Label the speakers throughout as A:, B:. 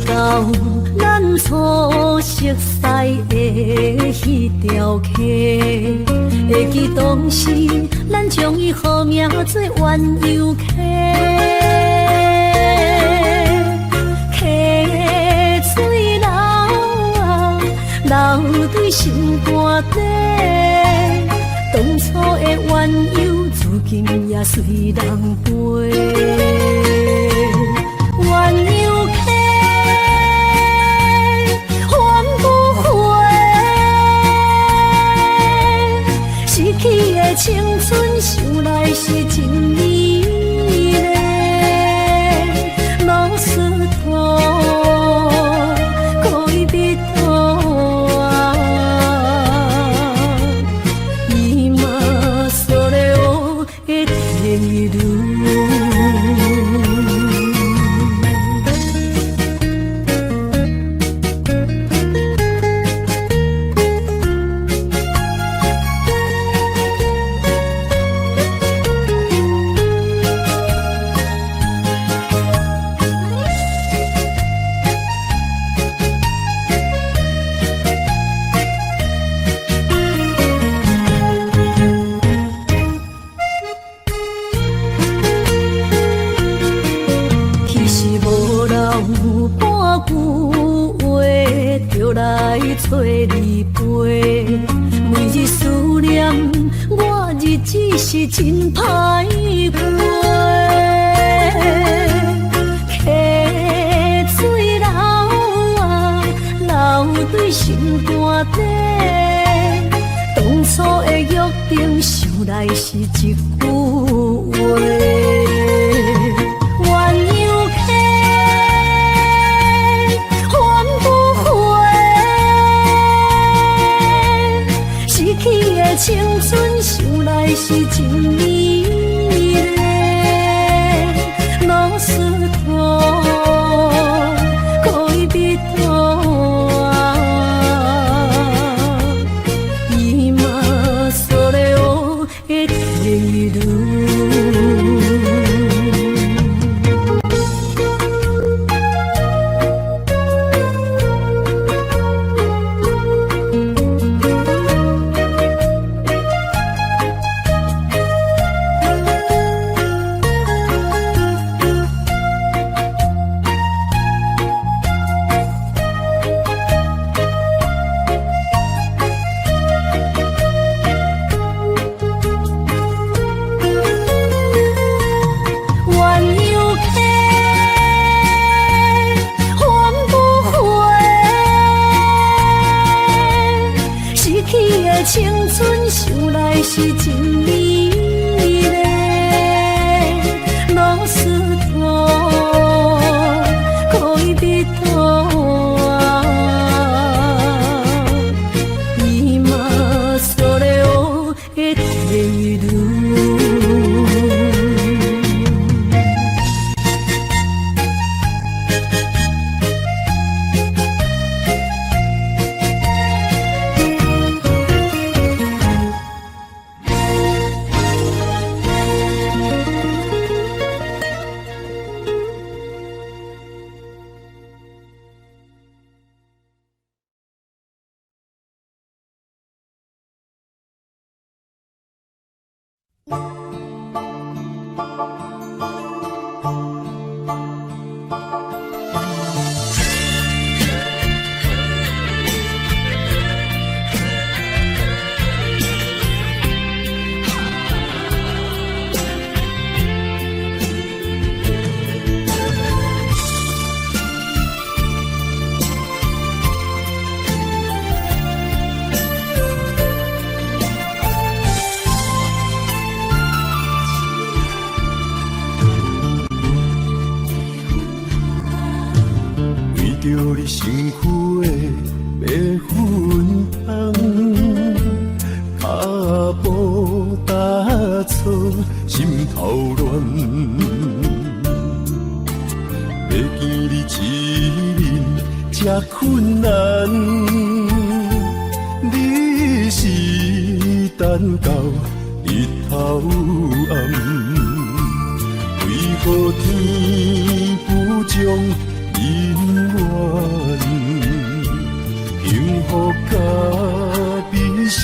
A: 到咱初熟似的彼條溪，會記當時咱將伊號名做鴛鴦溪。溪水流啊，流對心肝底，當初的鴛鴦，如今也隨人飛。鴛鴦溪，還不回，失去的青春，想來是真美麗。ロスト戀人は今それを得ている。彼時無人有半句話，就來揣你陪。每日思念，我日子是真歹過。溪水流啊，流對心肝底，當初的約定，想來是一句話。鴛鴦溪，還不回，失去的青春，想來是真美麗。ロスト戀人は今それを得ている。鴛鴦溪，還不回，失去的青春，想來是真美麗。ロスト戀人は今それを得ている。
B: 為著你身軀的白粉香，跤步踏錯，心頭亂。欲見你一面這困難，你是等到日頭暗，為何天不將人怨？福佮悲傷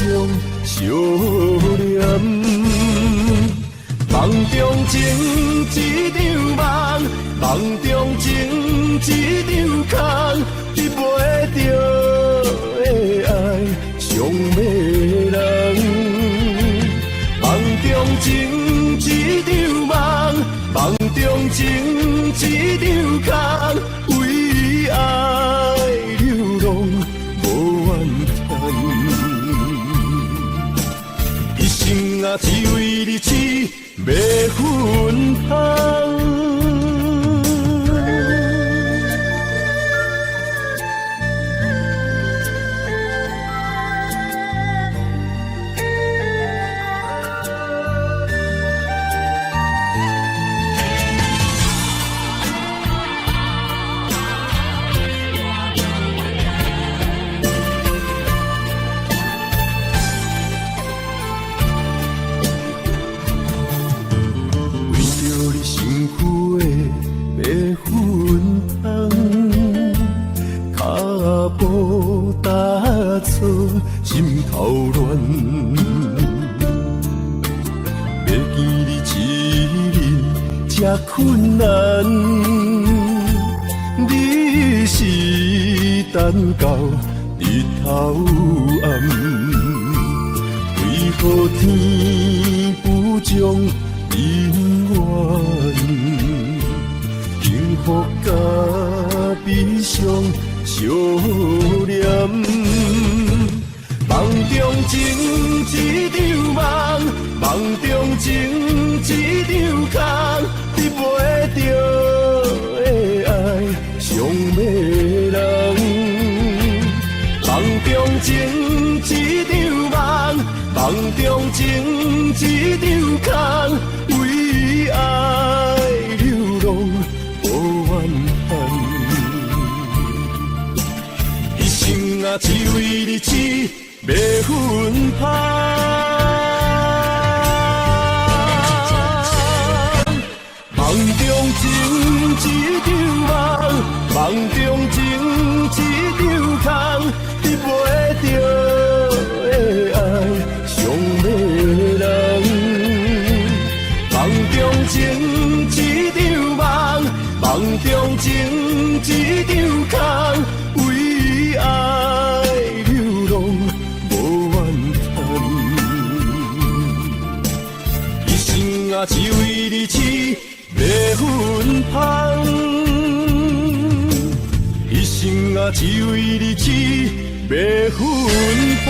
B: 相連。夢中情一場夢，夢中情一場空，得袂著的愛傷迷人。夢中情一場夢，夢中情一場空，為愛流浪無怨嘆。一生啊，只為你痴迷芬芳。為著你身軀的白粉香，跤步踏錯，心頭亂。欲見你一面這困難，你是等到日頭暗，為何天不將姻緣？幸福佮悲傷相連。夢中情一場夢，夢中情一場空，得袂著的愛傷迷人。夢中情一場夢，夢中情一場空，為愛流浪無怨嘆。一生啊，只為你痴迷芬芳。夢中情一場夢，夢中情一場空，得袂著的愛傷迷人。夢中情一場夢，夢中情一場空，為愛流浪無怨嘆。一生啊，只為你痴迷芬芳。一生啊，只為你痴迷芬芳。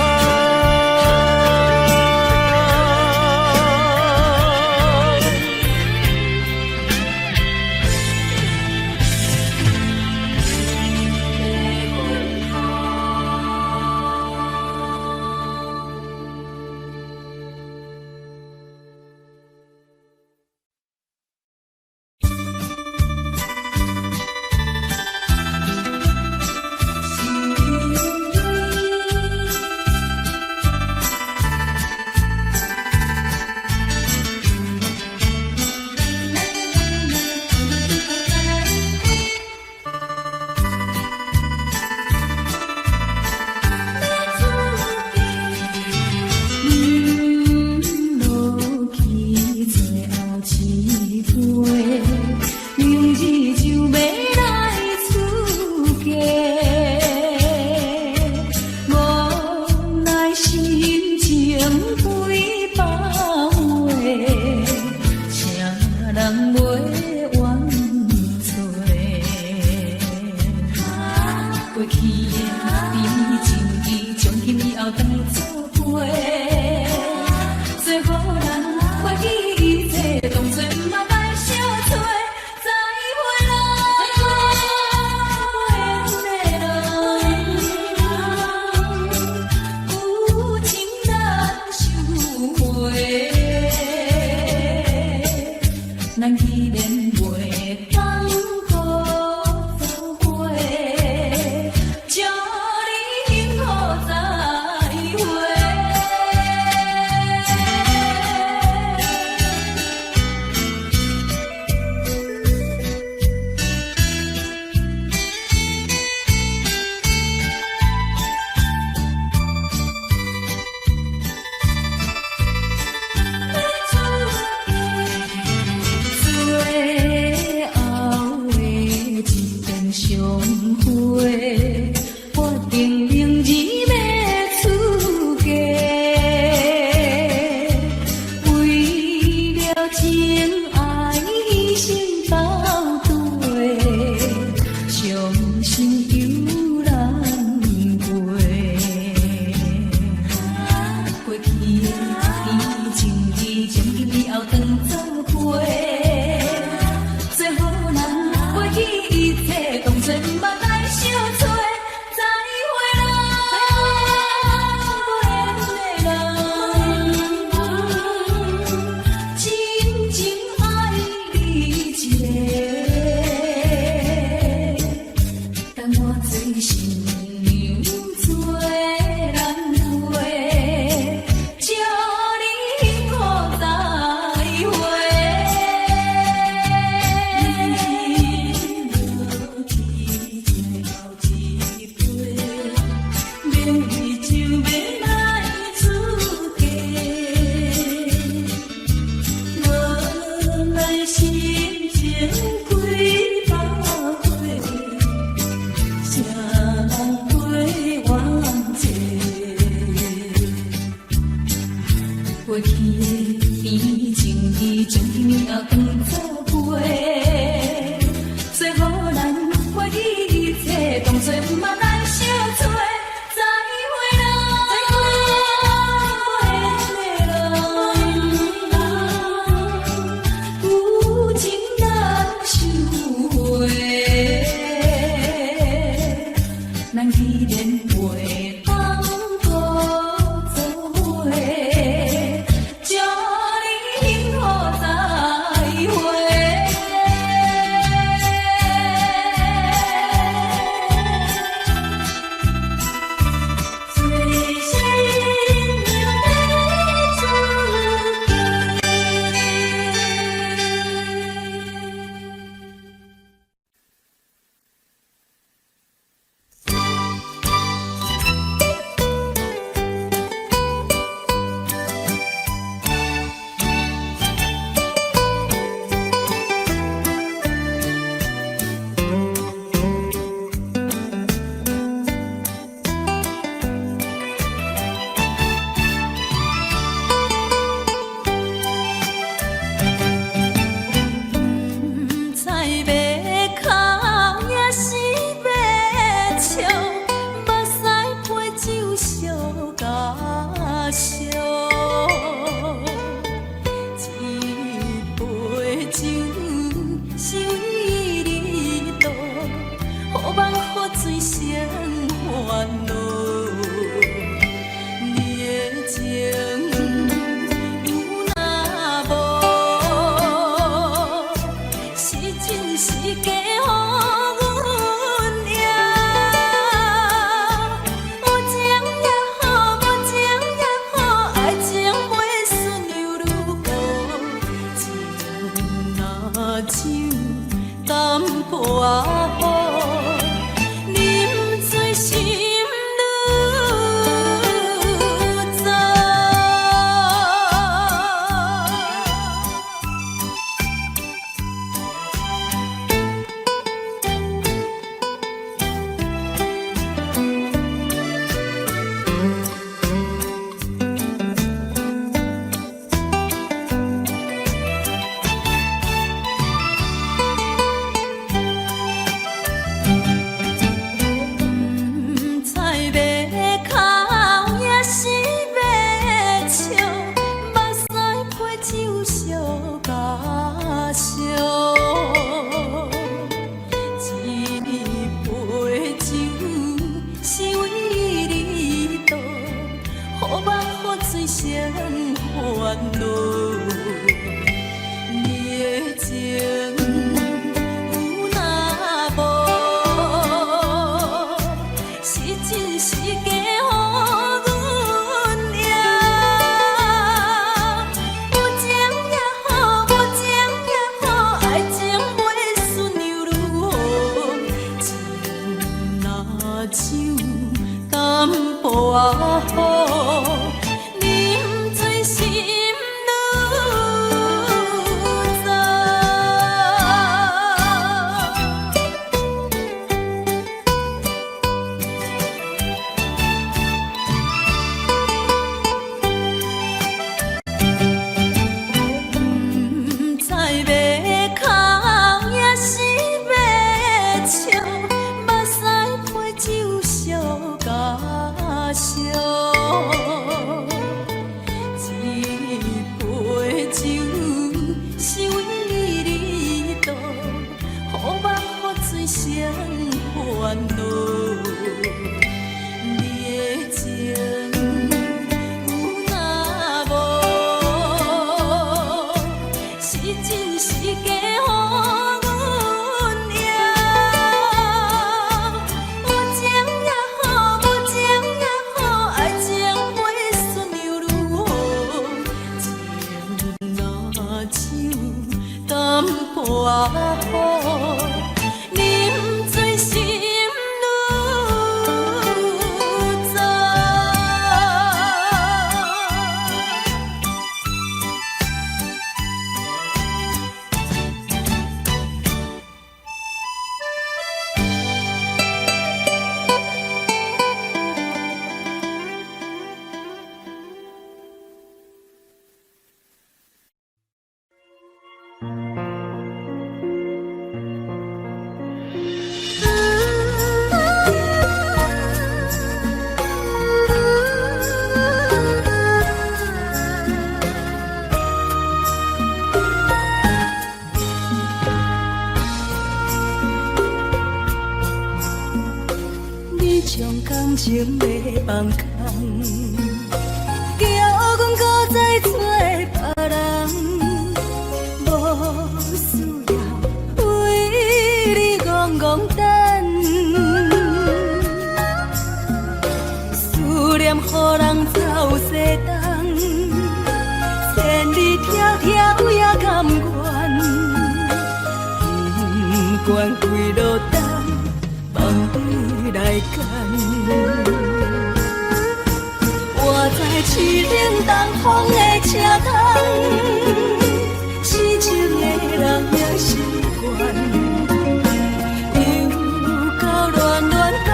A: 咱既然袂當閣做伙，將雨，啉醉心愈重。毋知欲哭抑是欲笑，目屎陪酒相加烧。这杯酒是为你而倒，予梦予醉成烦恼。你的情有若无，是真是假，予阮赢。有情也好，无情也好，愛情袂順又如何？情若像淡薄仔雨，啉醉心愈重。你將感情欲放空，叫阮閣再找別人，無需要為你戇戇等，思念予人走西東，千里迢迢也甘願，不管幾落冬，放你來揀。我在凄冷東風的車窗，痴情的人也習慣，又到暖暖甲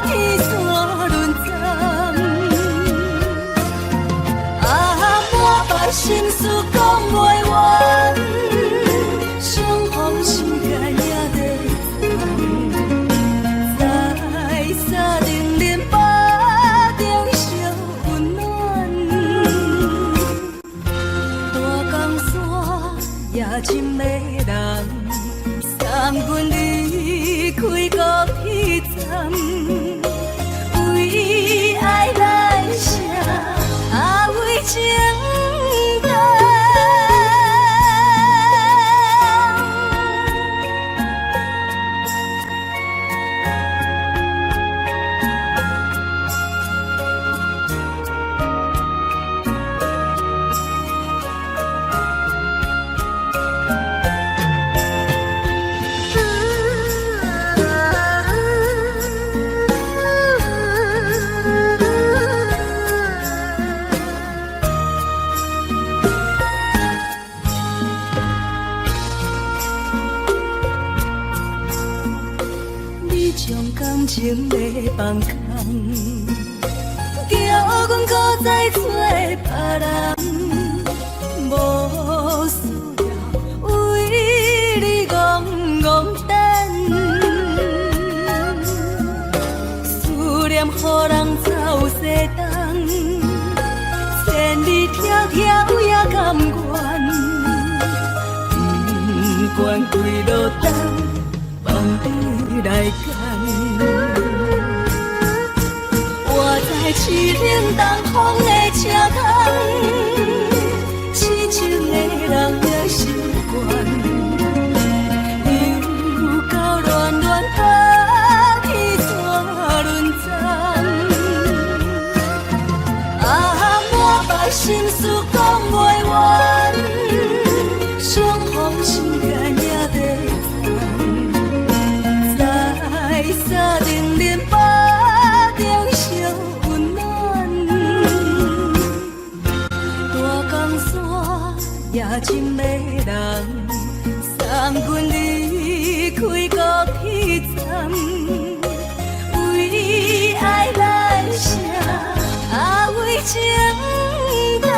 A: 天山輪針，啊，滿腹心事講袂完，相逢心肝也在藏，在三重林腹中相溫暖。大江山也真迷人，送阮離開高鐵站，為愛來寫，啊為情等。你將感情欲放空，叫阮閣再找別人，無需要為你戇戇等，思念予人走西東，千里迢迢也甘願，不管幾落冬，放你來揀。我在凄冷東風的車窗，痴情的人也習慣，又到暖暖甲天山輪針，啊，滿腹心事講袂完，相逢心肝也在藏，在三重林腹中相溫暖。情迷人，送阮離開高鐵站，為愛來寫，啊為情等。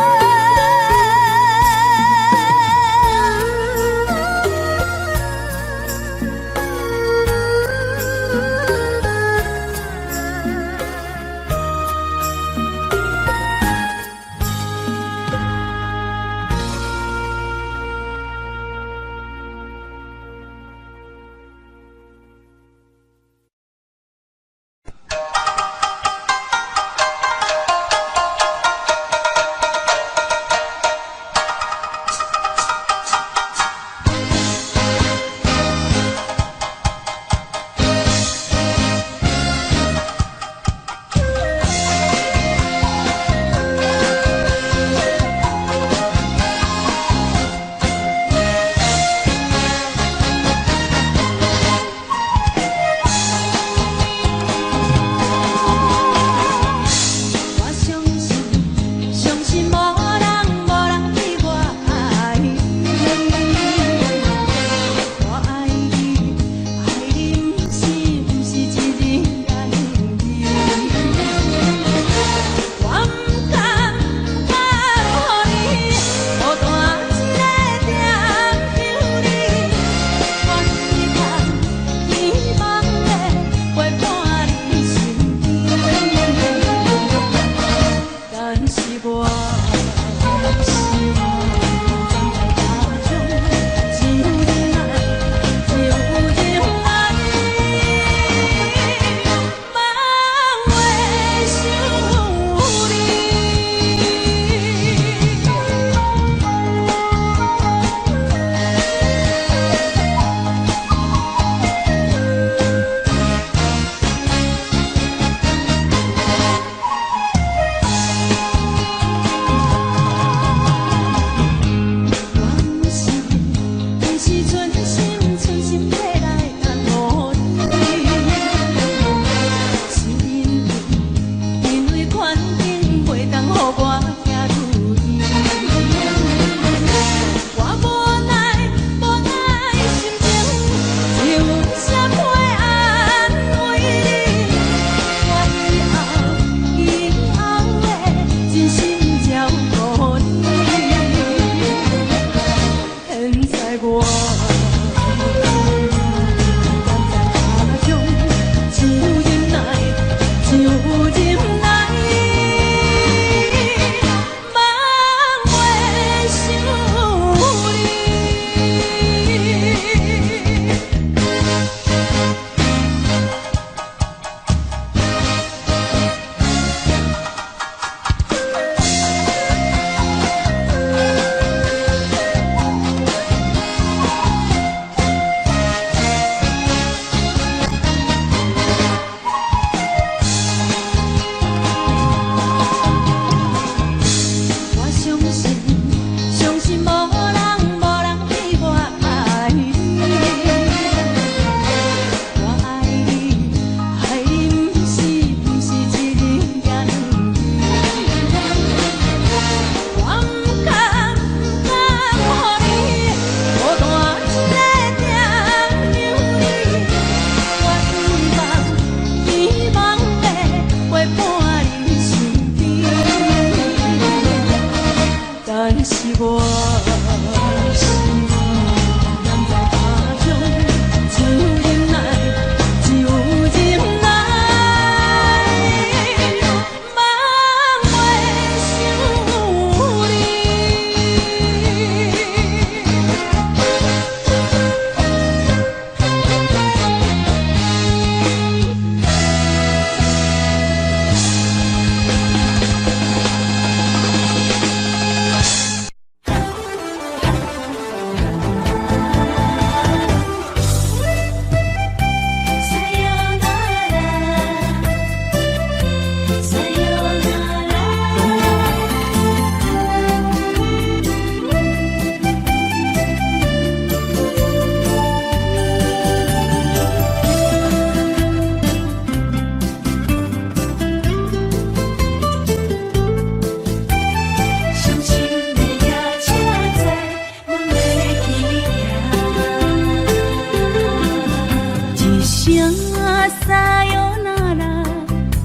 A: さよなら，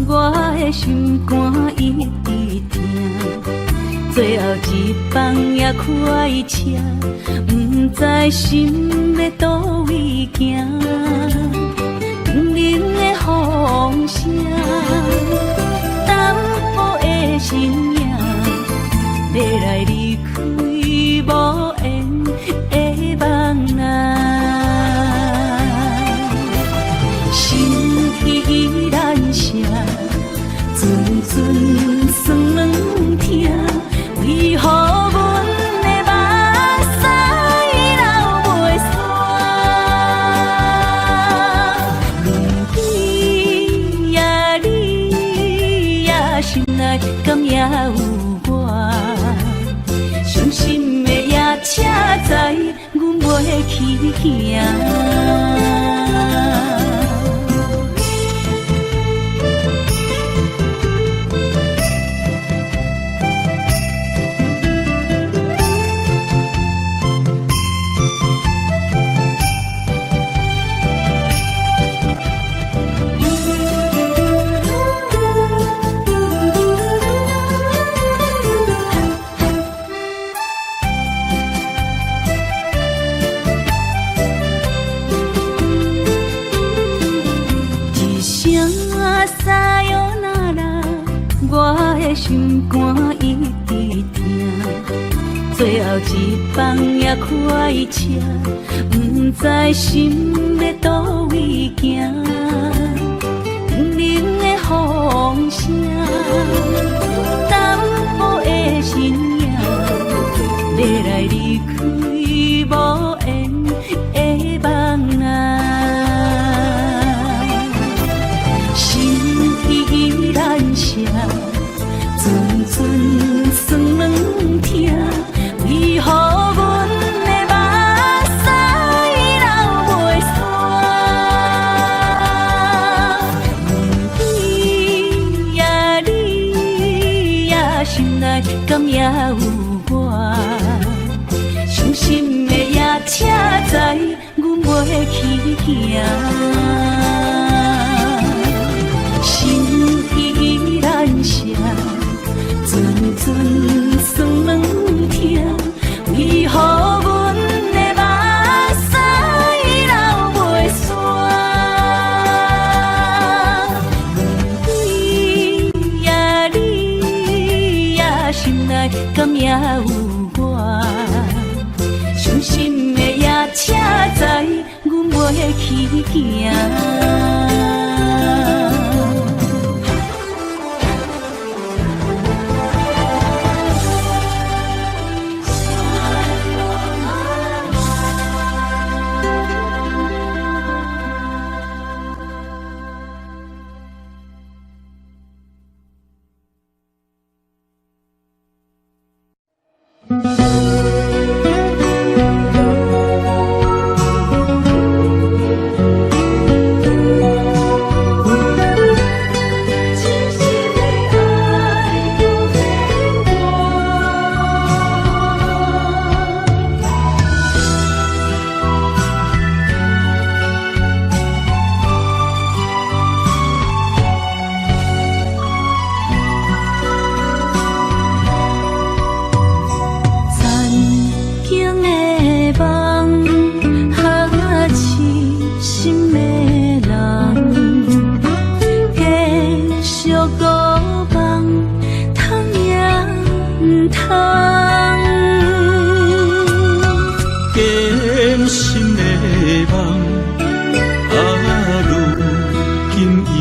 A: 我的心肝一直疼。最後一班也開車，毋知心欲佗位行。冷冷的風聲，淡薄的身影，欲來離開無緣的夢啊。心依難捨，陣陣酸疼，為何阮的目屎流袂煞？你呀你呀，心內敢猶有我？傷心的夜車知阮袂去行。一聲さよなら，我的心肝一直疼。最後一班也開車，毋知心欲佗位行。冷冷的風聲，淡薄的身影，欲來離開無緣的夢啊。心依難捨，陣陣酸疼，為何阮的目屎流袂煞？你呀你呀，心內敢猶有我？傷心的夜車知阮袂去行。心依難捨，陣陣酸疼，為何阮的目屎流袂煞？你呀你呀，心內敢猶有我？傷心的夜車知阮袂去行。
C: 真心的愛不變卦。
A: 曾經的夢，哈痴心的人，繼續孤夢，通也毋通。
D: 堅心的夢，啊，如今猶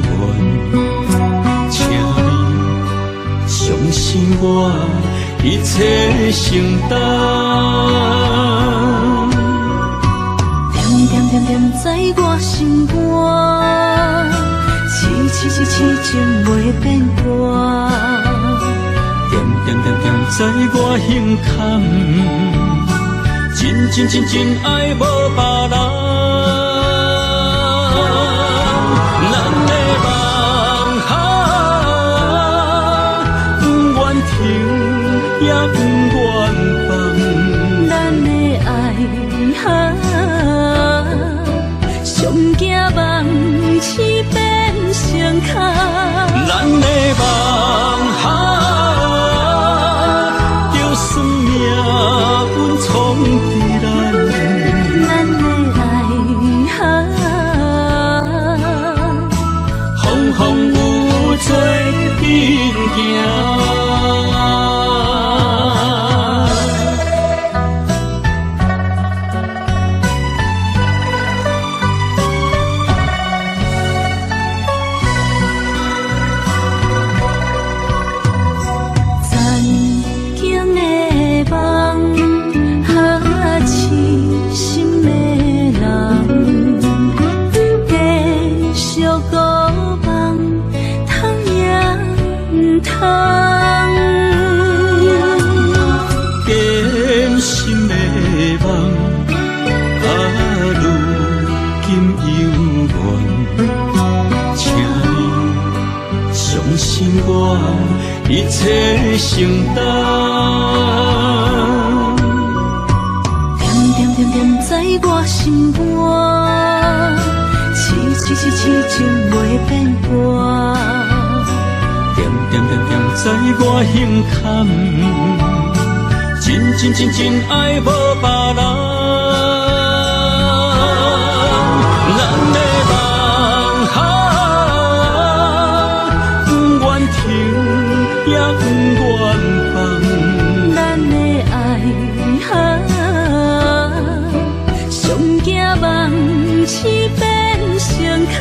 D: 原，請你相信我，一切承擔。
A: 恬恬恬恬在我心肝，痴痴痴痴情袂變卦。
D: 恬恬恬恬在我胸坎，真真真真愛無別人。咱的夢啊，不願停也不願放。
A: 咱的愛啊，上驚夢。痴變成空。
D: 咱的夢哈，就算命運創佇咱，
A: 咱的愛哈，
D: 風風雨雨做陣行。
A: 曾經的夢，哈，痴心的人，繼續孤夢，通也毋通。
D: 堅心的夢，啊，如今猶原，請你相信我，一切承擔。
A: 惦惦惦惦在我心肝，痴痴痴痴情袂變卦。
D: 惦惦惦惦在我心坎，真真真真愛無別人。咱的夢哈，不願停也不願放。
A: 咱的愛哈，上驚夢痴變成空。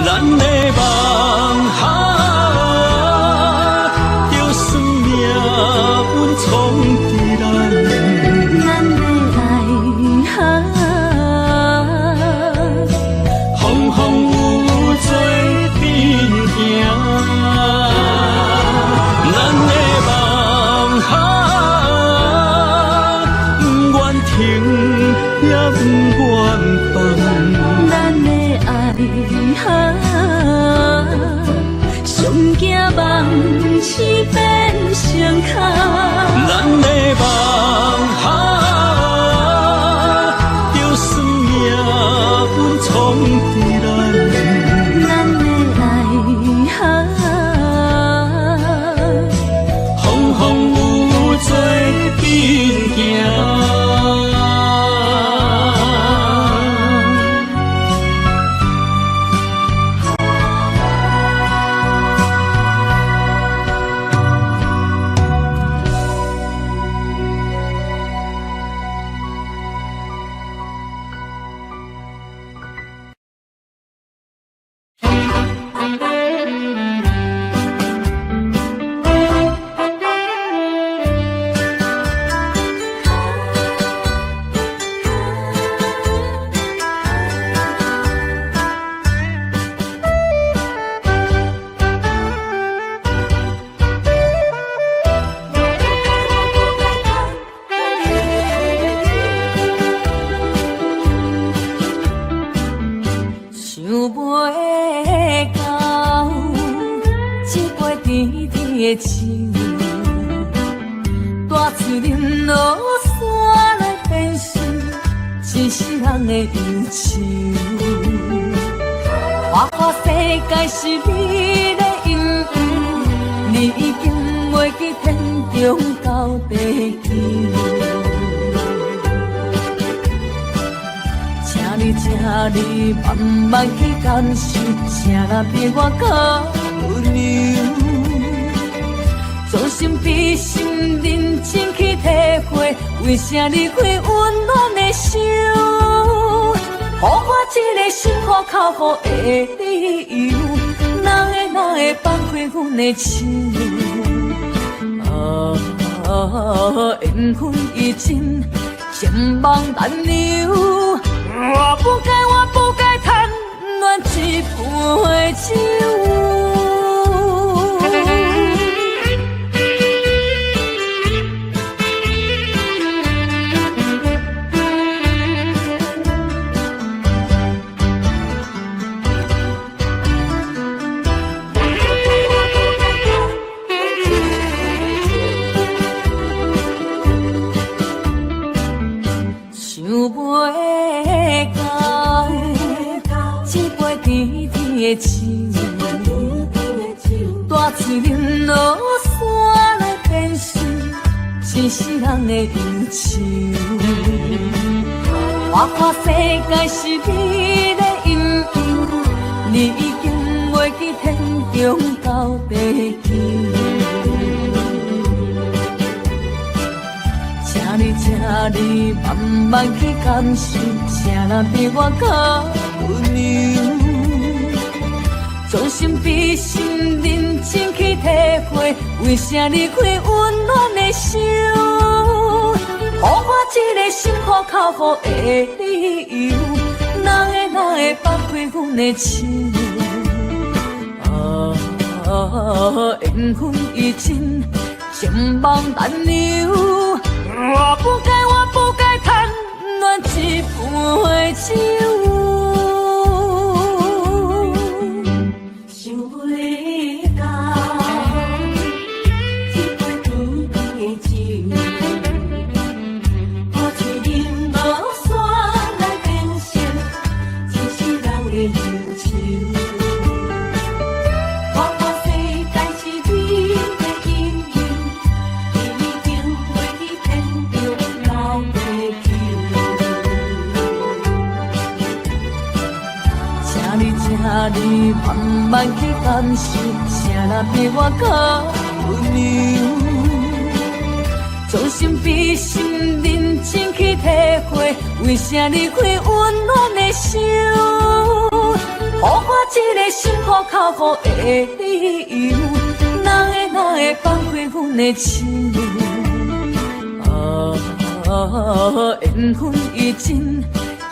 D: 咱的夢哈，就算命運創佇咱，
A: 咱的愛哈，
D: 風風雨雨做陣行。咱的夢哈，不願停也不願放。
A: 咱的愛哈，上驚夢痴變成空。
D: 咱的夢哈，就算命運創佇咱，
A: 咱的愛哈，
D: 風風雨雨做陣行。
E: 想袂到，這杯甜甜的酒，大嘴啉落煞來變成一世人的憂愁。花花世界是你的音符，你已經袂記天長到地久。請你，請你慢慢去感受，啥人比我較溫柔？將心比心，認真去體會，為啥離開溫暖的手？予我這個心苦口苦的理由，哪會哪會放開阮的手？啊，緣分已盡，情網難留。我不該，我不該貪戀這杯酒。想袂到，這杯杯甜甜的酒，大喙啉落煞来变成一世人的忧愁。花花世界是美丽阴影，你已经袂记天长到地久。请你，请你慢慢去感受，啥人比我较温柔？将心比心，认真去体会，为啥离开温暖的手？予我这个心苦口服的理由，哪会哪会放开阮的手？啊，缘分已尽，情梦难留。我不该，我不该贪恋一杯酒。
A: 想袂到，这杯甜甜的酒，大喙啉落煞来变成一世人的忧愁。花花世界是美丽阴影，你已经袂记天长到地久。
E: 请你，请你慢慢去感受，啥人比我较温柔？将心比心，认真去体会，为啥离开温暖的手？予我这个心苦口服的理由，哪会哪会放开阮的手？啊，缘分已尽，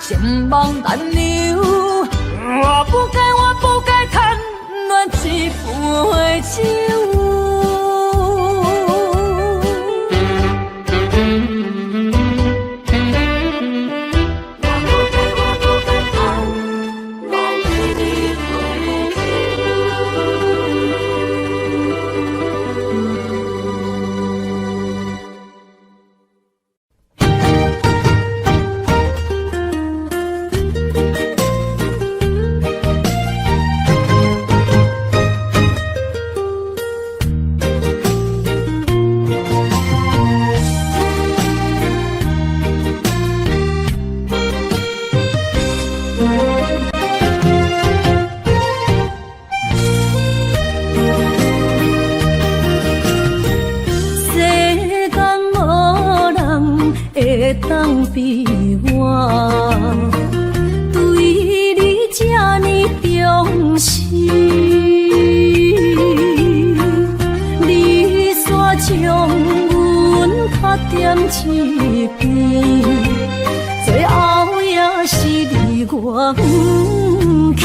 E: 情梦难留。我不该，我不该贪恋一杯酒。
A: 我不该，我不该贪恋一杯酒。世间无人会当比我，对你这呢重视。你煞将阮卡踮一边，最后也是离我远去。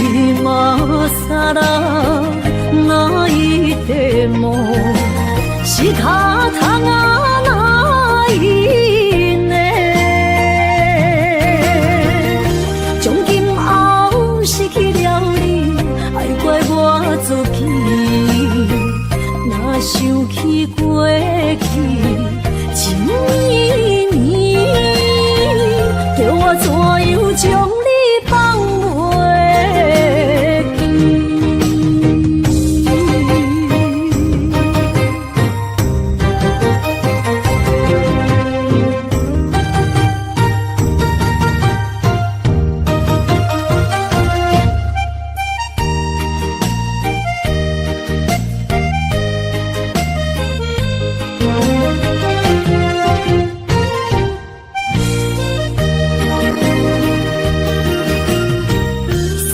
A: 今更泣いても仕方がないね。从今后失去了你，爱怪我自己。若想起过去情绵绵，叫我怎样将你放袂记？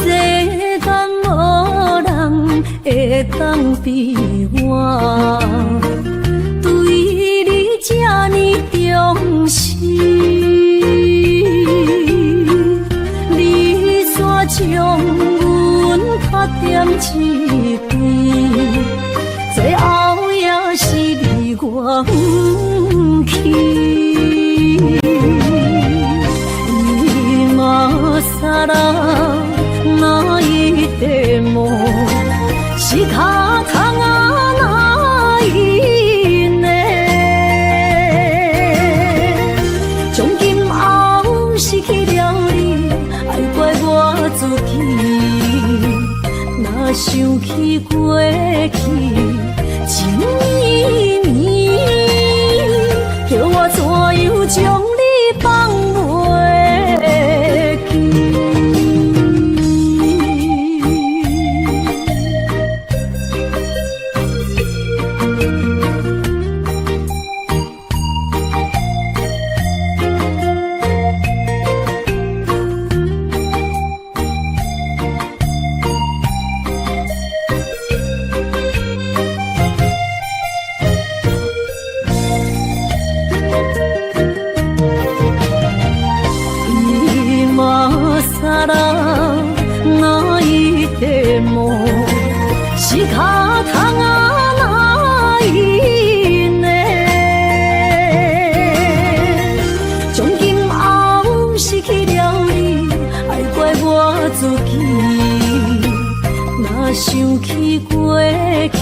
A: 世间无人会当比我，对你这呢重视。你煞将阮卡踮一边，最后也是离我远去。今更泣いても仕方がない。了你，愛怪我自己。若想起過去，情綿綿，叫我怎樣將你放袂記？今さら泣いても仕方がないね。從今後失去了你，愛怪我自己。若想起過去，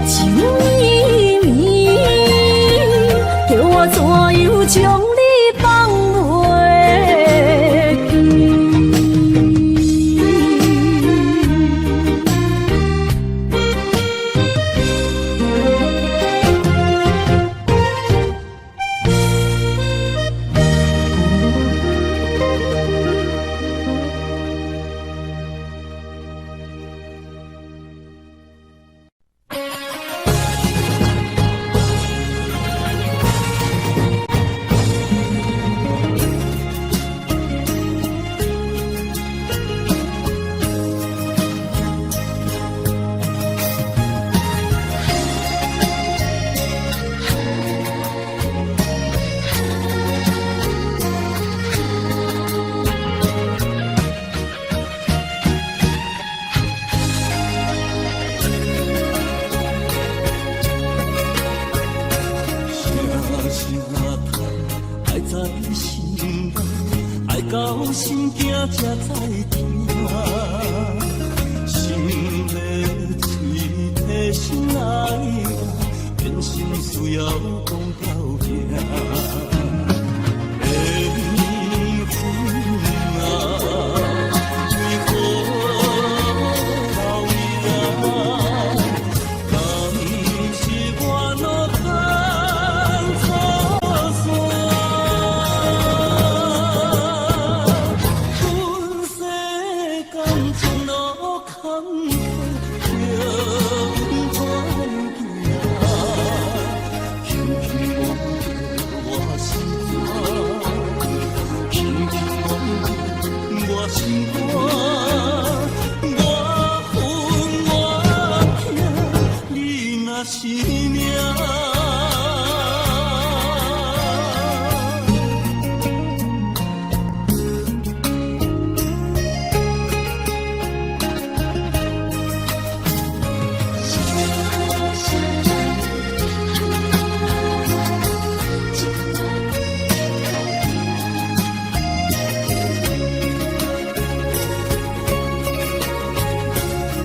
A: 情綿綿，叫我怎樣將你放袂記？
D: 聲聲嘆，愛在心內，愛到心驚才知疼。心欲喙提心愛我，變心需要講條件。緣分啊，為何留名？敢是我路坎錯線？阮世間情路坎坷，叫阮怎行？輕輕摸著我心肝，輕輕摸著我心肝，我恨我疼，你若是命。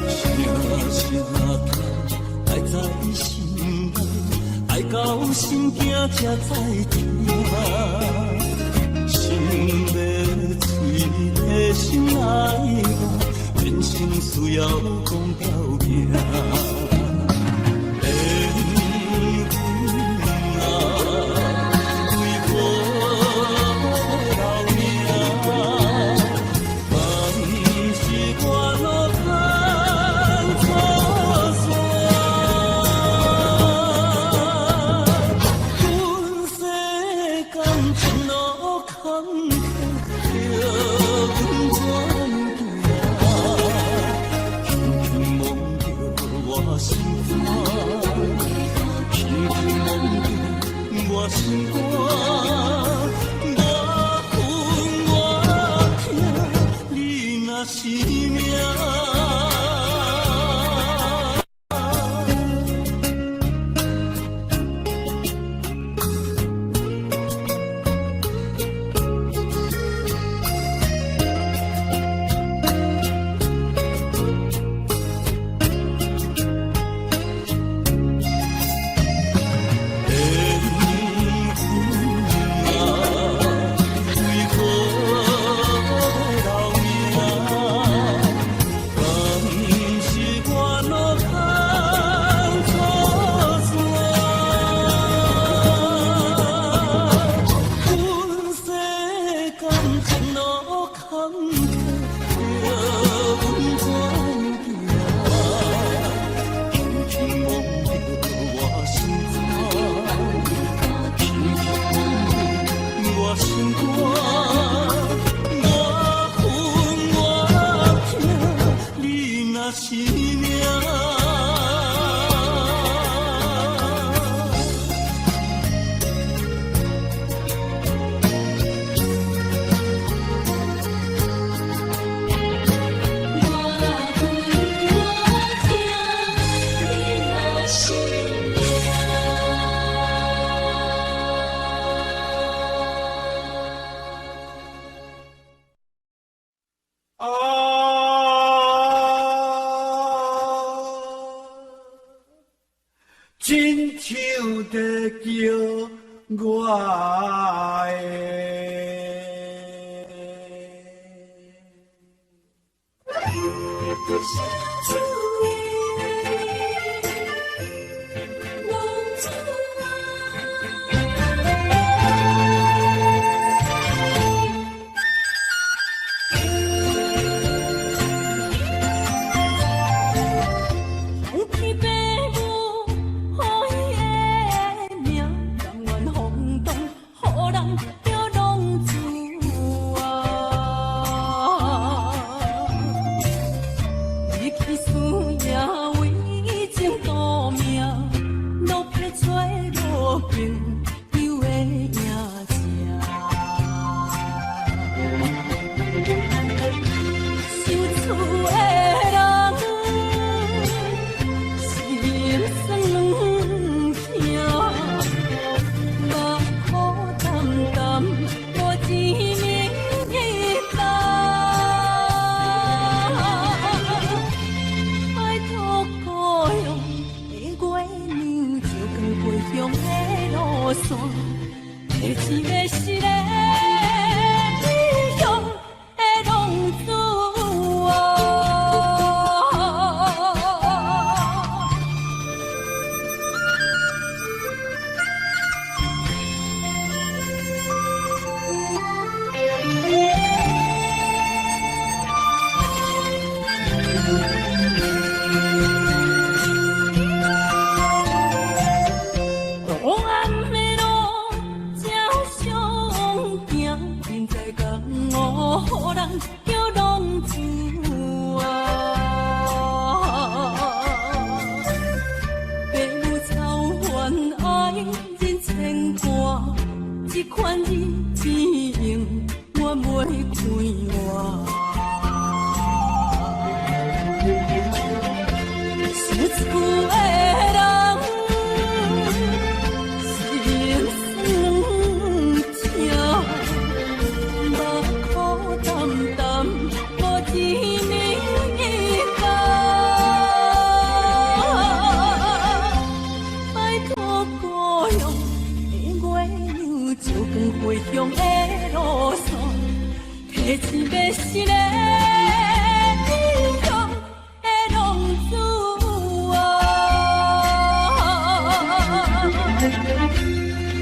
D: 聲聲嘆，愛在心內，愛到心驚才知疼。心欲喙提心愛我，人生需要講條件。緣分啊，為何留名？敢是我路坎錯線？阮世間情路坎坷，叫阮怎行？輕輕摸著我心肝，輕輕摸著我心肝，我恨我疼，你若是命。緣分啊，為何路坎坷，着阮怎样行，轻轻摸著我心肝，轻轻摸著我心肝，我恨我疼，你若是命。
C: 我恨我疼，你若是命。
B: 啊，親像在叫我的。
C: 相处的浪子啊。风起白雾，予伊的名，甘愿风动，予人叫浪子啊。离去思夜为情赌命，落魄找无朋友的影子。相处的人，心酸软疼，目苦澹澹，无一暝担。拜托故乡的月娘，照光回乡的路线，提醒的是个异乡的浪子啊。黑暗的路才相行，人在江湖，予人叫浪子啊。爸母操烦爱人牵挂，这款日子永远袂快活。相处的人，心酸软疼，目苦澹澹，无一暝担。拜托故乡的月娘，照光回乡的路线，提醒的是个异乡的浪子啊。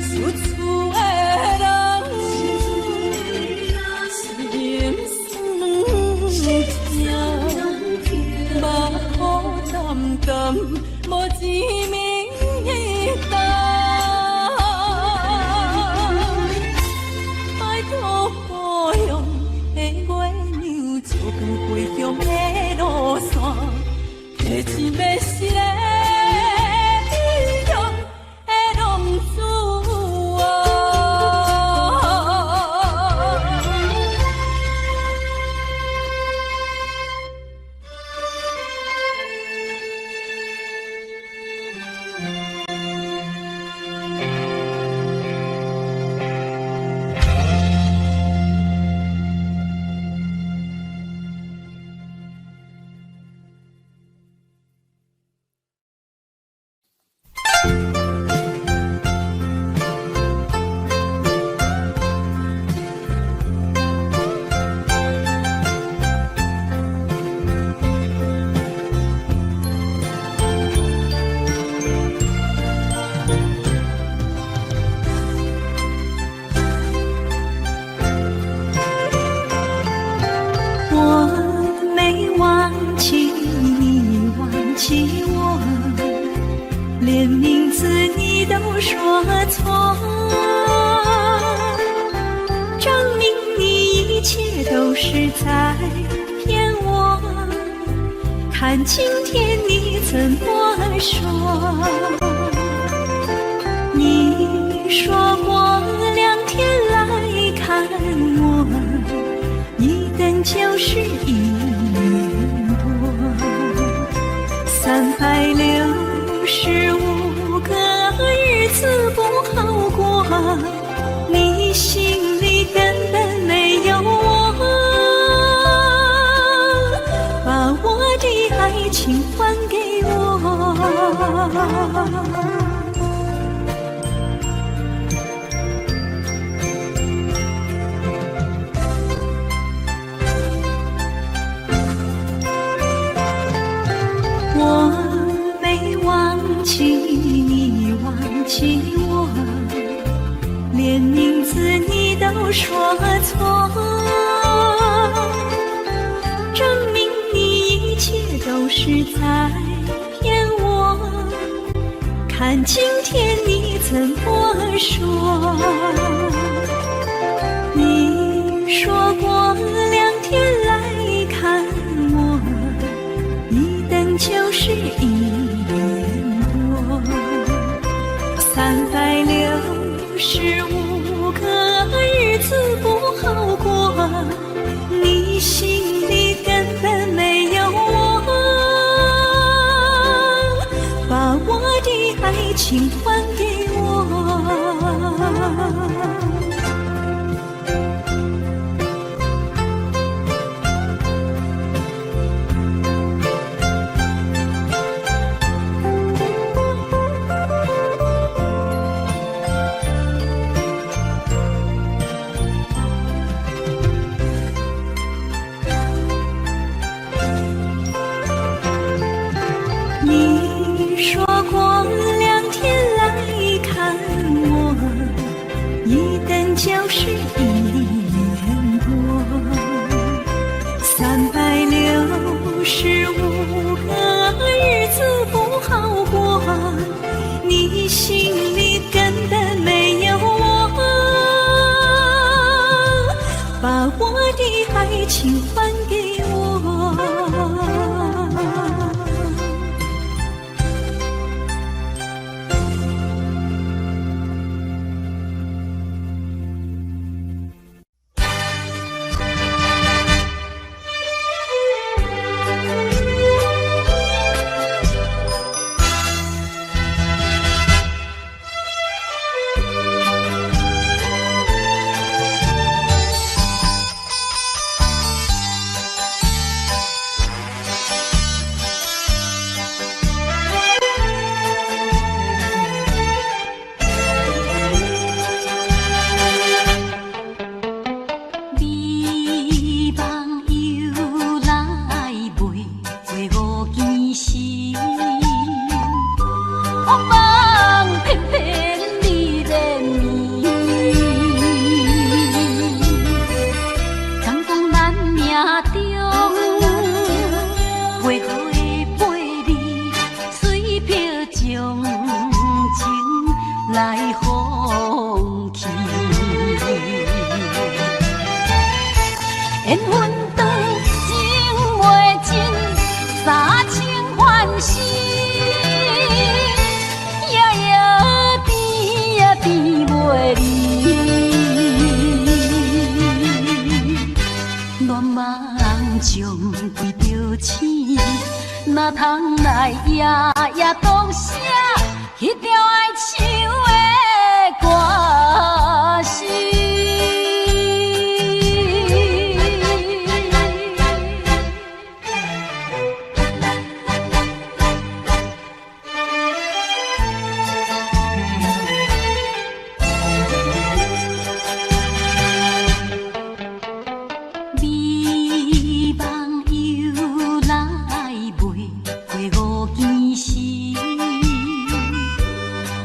C: 相处的人，心酸软疼，目苦澹澹，无一暝担。拜托故乡的月娘，照光回乡的路线，提醒的是个异乡的浪子啊。
A: 在騙我。看今天你怎麼說？你說過兩天來看我，一等就是一年多，365個日子不好過，你心裡根本沒有我，把我的愛情還給我。我沒忘記你，忘記我，連名字你都說錯，證明你一切都是在騙我。看今天你怎麼說？你說過兩天來看我，一等就是一年多，365個日子不好過，你心裡根本沒有我，把我的愛情還給我。你說過兩天來看我，一等就是一年多，365個日子不好過，你心裡根本沒有我，把我的愛情還給我。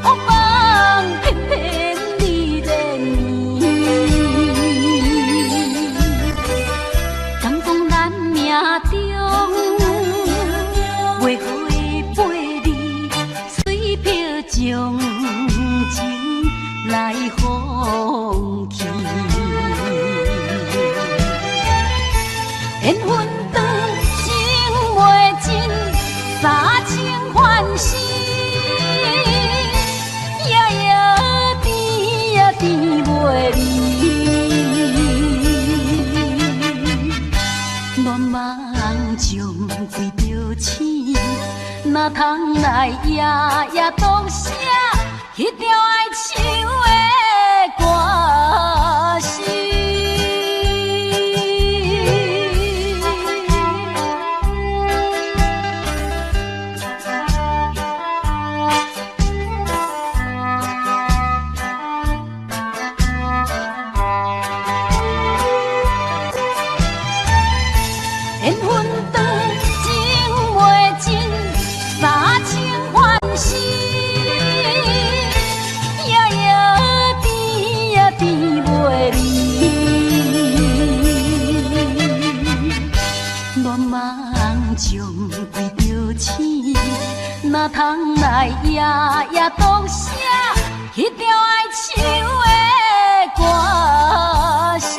C: 風
A: 緣分長，情袂盡，三情還是夜夜甜呀甜袂離。戀夢中醉著醒，哪通來夜夜當寫彼條愛唱的歌詞。緣分長，情袂盡，三情還是夜夜甜呀甜袂離。戀夢中對著醒，哪通來夜夜當寫彼條愛唱的歌詞。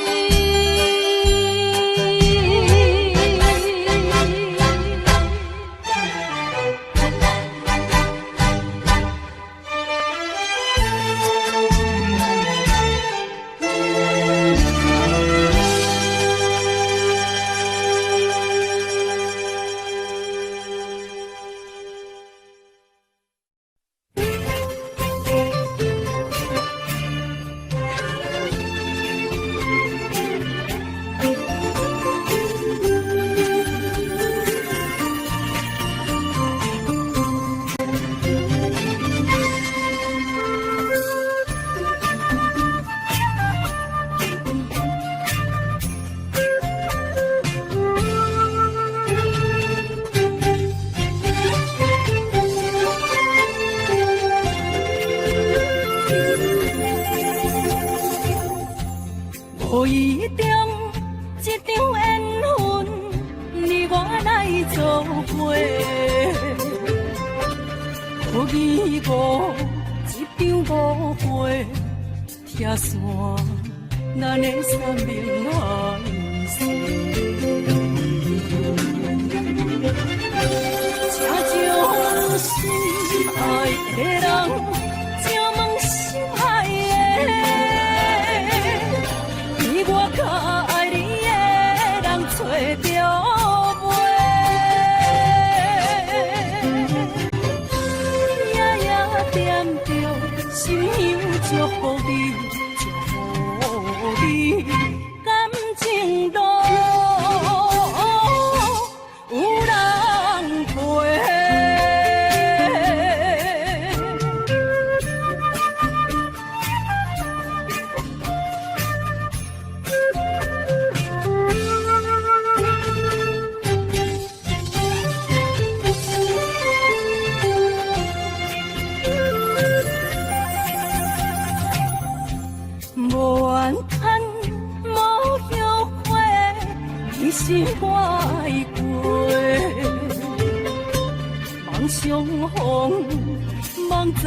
C: 無意中一場緣分，你我來做伙。無疑誤一場誤會，拆散咱的山盟海誓。請將心愛的人，請問心愛的，比我較愛你的人揣著袂？夜夜惦著心香祝福你，祝福你，感情路有人陪。無怨嘆，無後悔，你是我愛過。望相逢，望再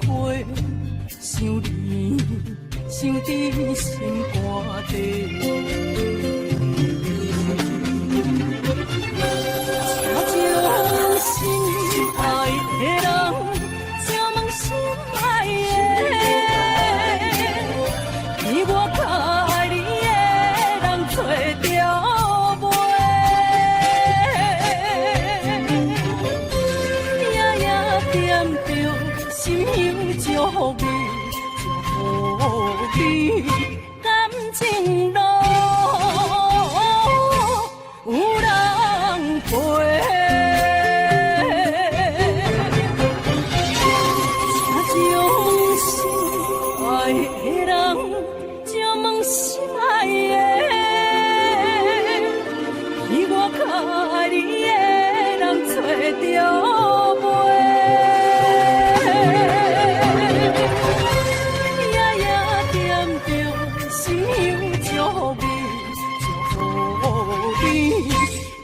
C: 會，想你，想佇心肝底。請將心愛的人，請問心愛的，比我較愛你的人揣著袂？夜夜惦著心香祝福你，祝福你，感情路有人陪。請將心愛的人，請問心愛的，比我較愛你的人揣著袂？夜夜惦著心香祝福你，祝福你，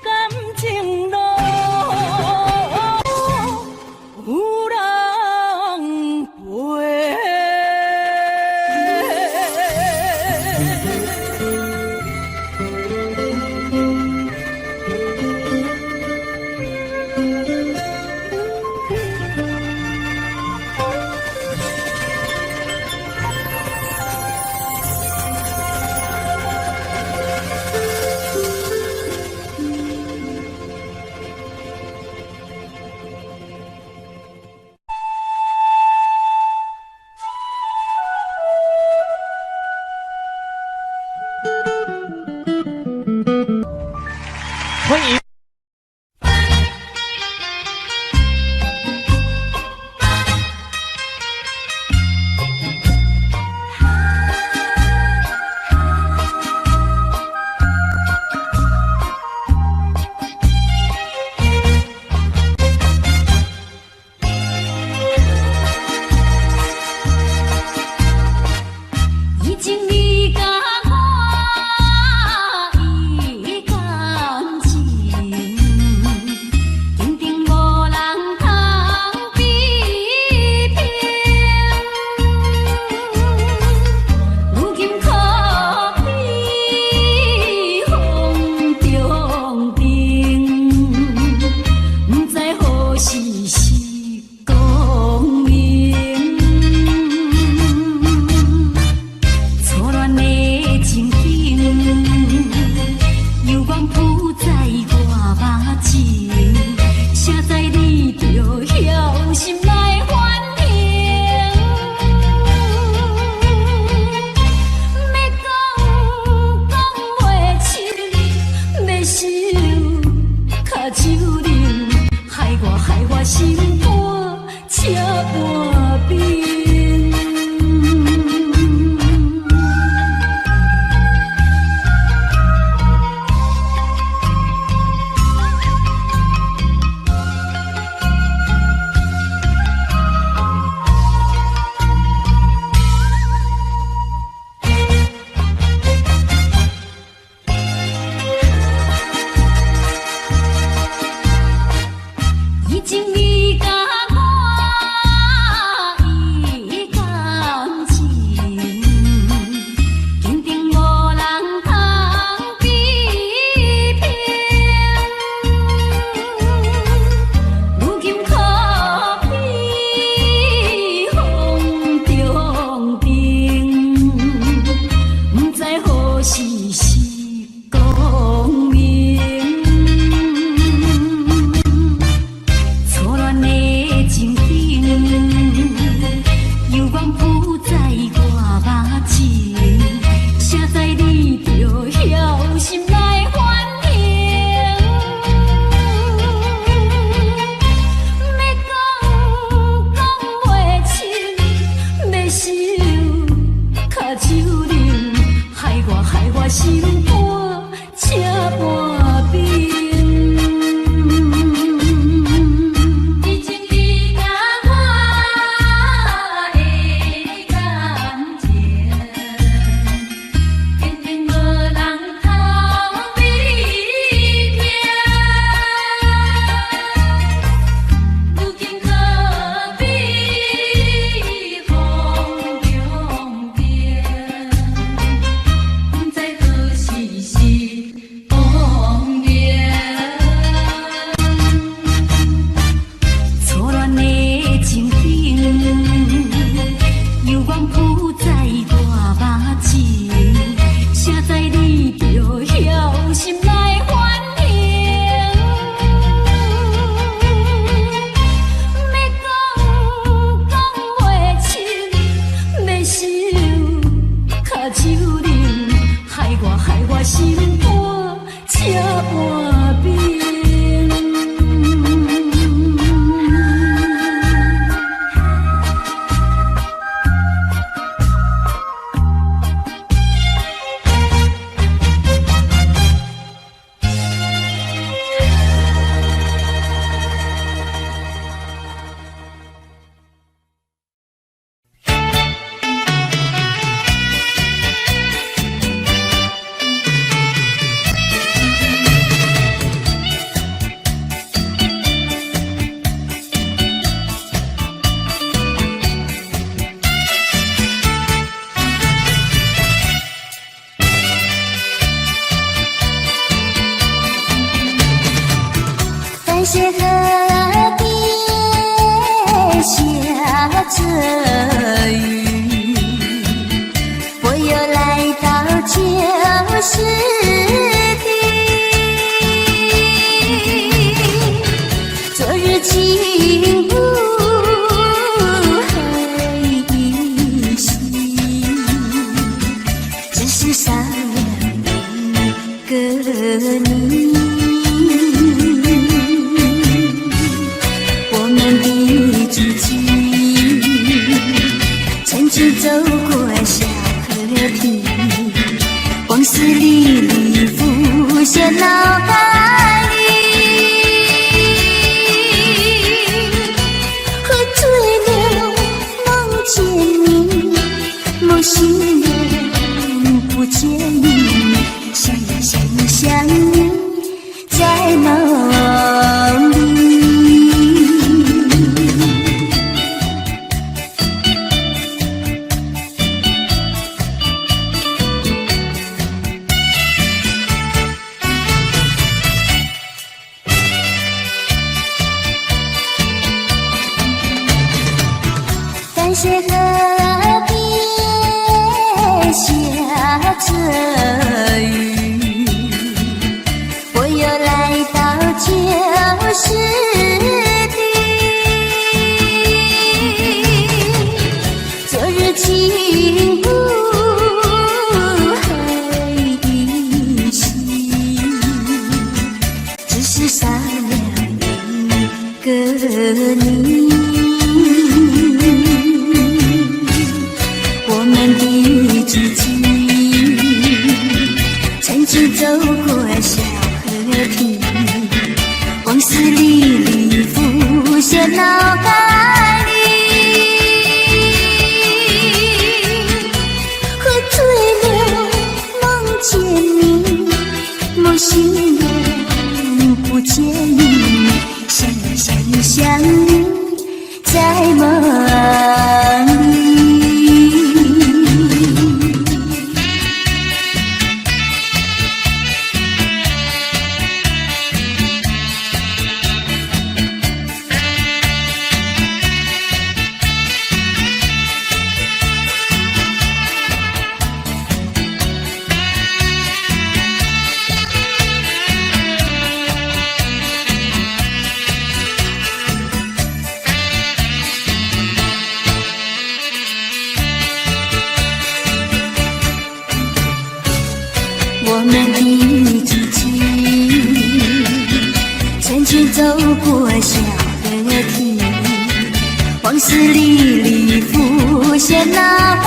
C: 感情路有人陪。
A: 跤手冷，害我害我心肝这般冰。以情你佮我伊感情，坚定無人通比拼。如今可比風中燈，不知何時是光明。初戀的情景，猶原浮在我目前，誰知你著曉心來反應。欲講講袂清，欲收跤手冷，害我害我心肝這般冰。以情你佮我的感情，堅定無人通比拼。如今可比風中燈，不知何時是光明。初戀的情景，猶原浮在我目前，誰知你著曉心來反應。欲講講袂清，欲收跤手冷，害我害我心肝這般冰。
F: 淡水河邊下着雨，我又來到舊時地。昨日情霧還依稀，只是少了一個你。我們的足跡，曾經走過小河堤，往事歷歷浮現腦海裡。喝醉了夢見你，夢醒了不見你，想呀想呀想你，在夢裡。淡水河邊下着雨，我又來到舊時地。昨日情霧還依稀，只是少了你。我們的足跡，曾經走過小河堤，往事歷歷浮現腦海裡。喝醉了，夢見你，夢醒了，不見你，想你想你想你，在夢裡。我們的足跡，曾經走過小河堤，往事歷歷浮現腦海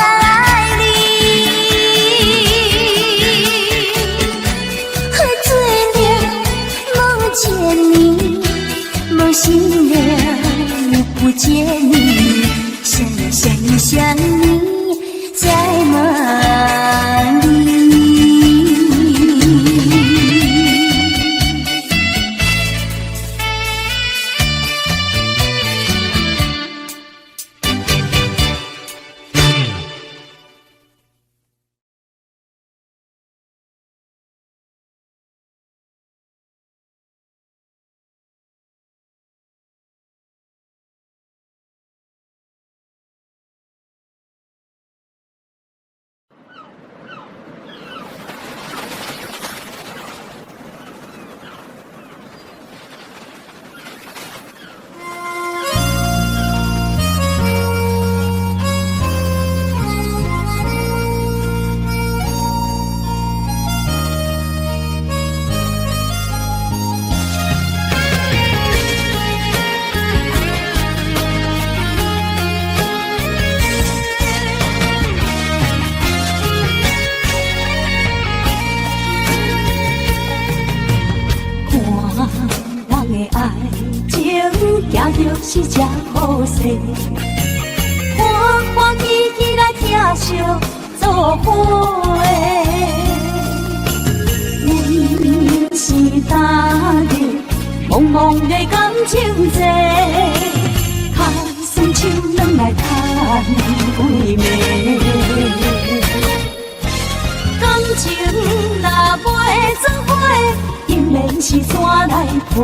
F: 裡。喝醉了，夢見你，夢醒了，不見你，想你想你想你，在夢裡。
C: 是这好势，欢欢喜喜来疼惜做伙。阮是踏入茫茫的感情债，跤酸手软來趁幾暝。感情若袂做伙，姻緣是怎來配？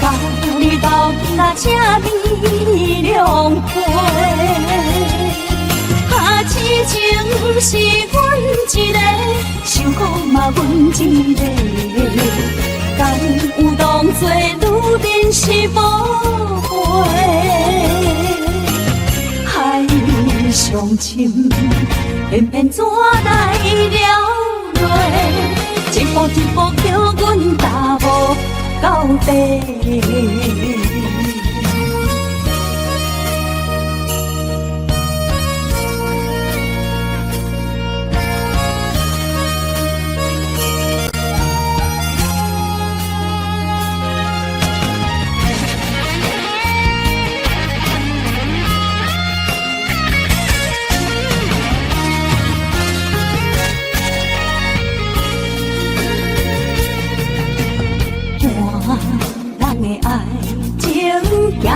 C: 甲你斗阵啊，这呢兩回。啊，痴情是阮一个，受苦嘛阮一个。敢有當作女人是寶貝？海上深，偏偏怎來了落？一步一步叫阮踏無到底。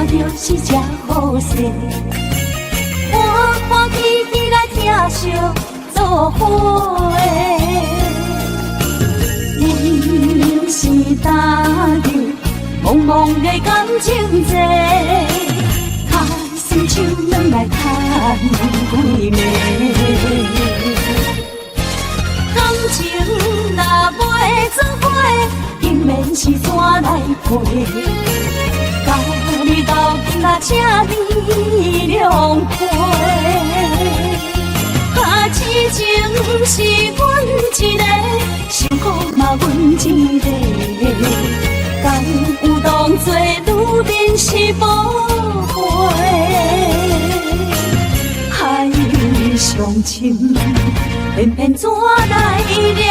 C: 就是这好势，欢欢喜喜来疼惜做伙。阮是踏入茫茫的感情债，跤酸手软來趁幾暝。感情若袂做伙，姻緣是怎來配？甲你斗阵啊，这呢兩回。啊，痴情是阮一个，受苦嘛阮一個。敢有當作女人是
A: 怎來了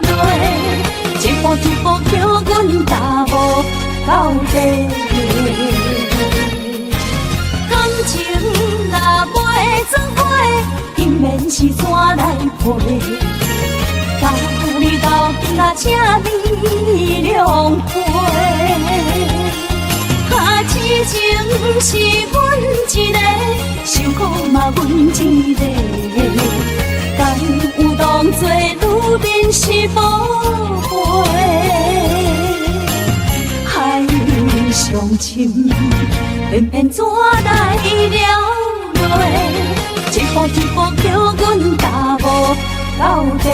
A: 落？一步一步叫阮踏無到底。感情若袂做伙，姻緣是怎來配？共你鬥陣啊，這呢兩回。啊，痴情是阮一个，受苦嘛阮一個。敢有當作女人是寶貝？海上深，偏偏怎來了落？一步一步叫阮踏無到底。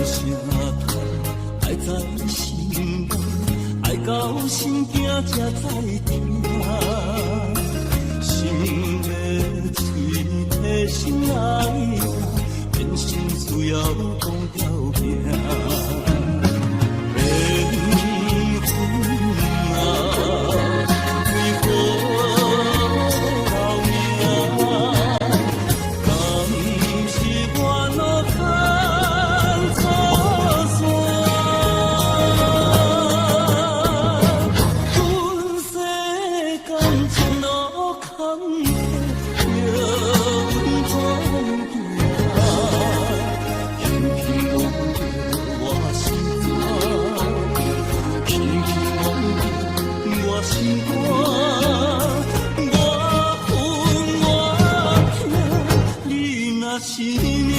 D: 聲嘆，愛在心內，愛到心驚才知疼。心欲喙提心愛我，變心需要講條件。緣分啊，為何留名？敢是我路牽錯線？阮世感情路坎坷，叫阮怎行？轻轻摸著我心肝，轻轻摸著我心肝，我恨我疼，你若是命。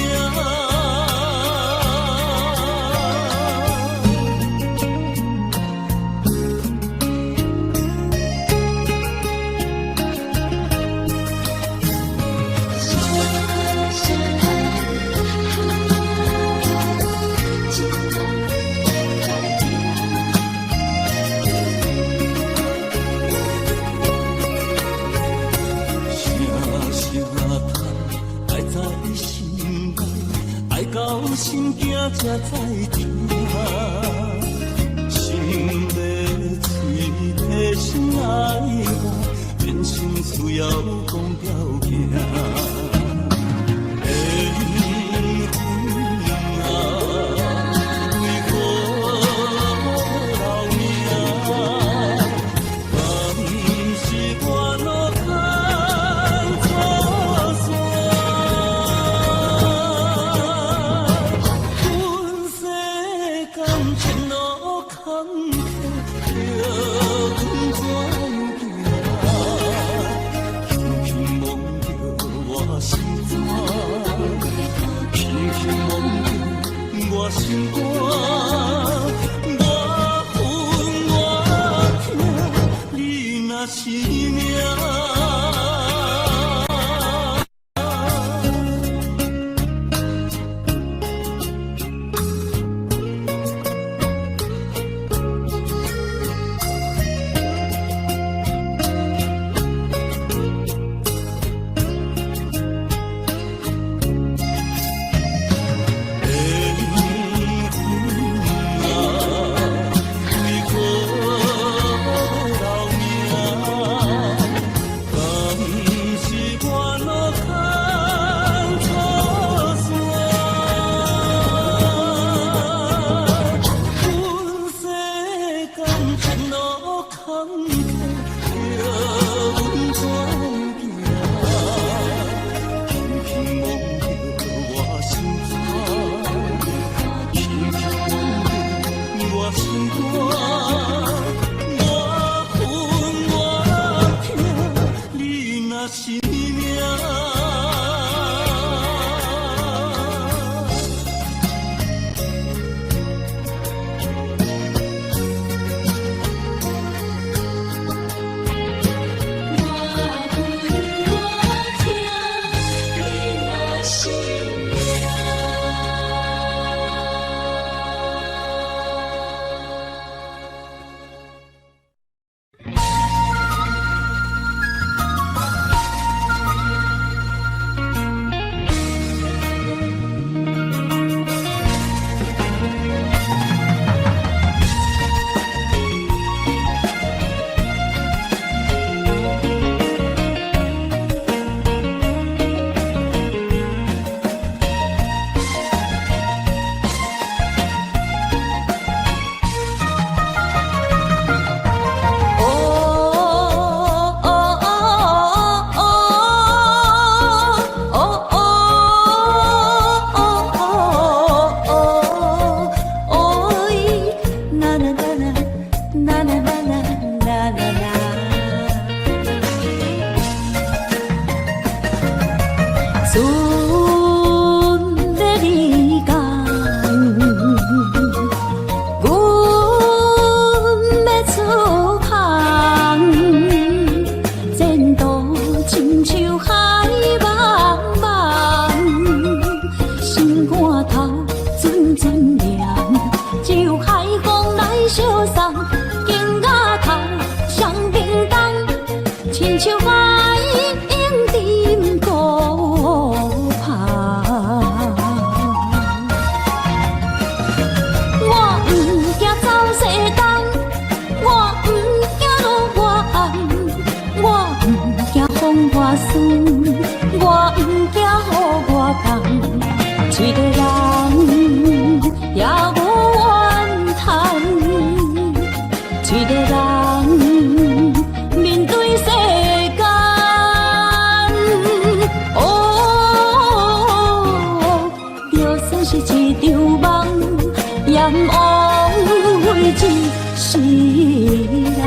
D: 聲聲嘆，愛在心內，愛到心驚才知疼。心欲喙提心愛我，變心需要講條件。緣分啊，為何留名？敢是我路牽錯線？阮世感情路坎坷，叫阮怎行？輕輕摸著我心肝，輕輕摸著我心肝，我恨我疼，你若是命。緣分啊，為何留名？
A: 酸，我毋驚雨偌重，一个人也無怨嘆，一個人面對世間。哦，就算是一場夢，也毋枉費一世人。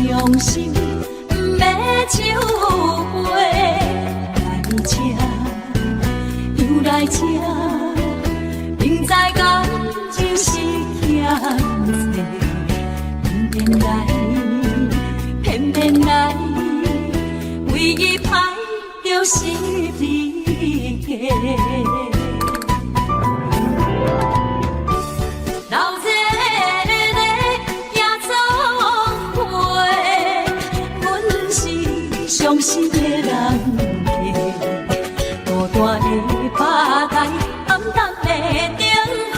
A: 傷心，毋欲酒杯，來這，又來這，明知感情是欠債，偏偏來，偏偏來，唯一歹就是你家。老這个夜總會，阮是傷心的人客，孤單的吧台，暗淡的燈火，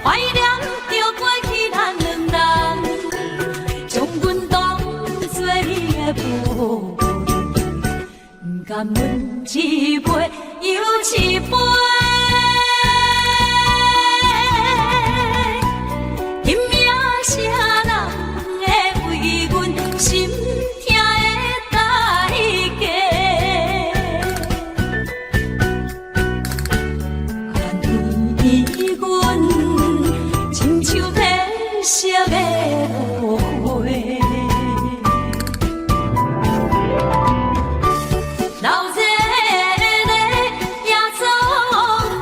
A: 懷念著過去咱兩人，將阮當作你的寶貝，毋甘阮一杯又一杯。今夜啥人會為阮心疼的代價？願意阮親像褪色的落花。老這个夜總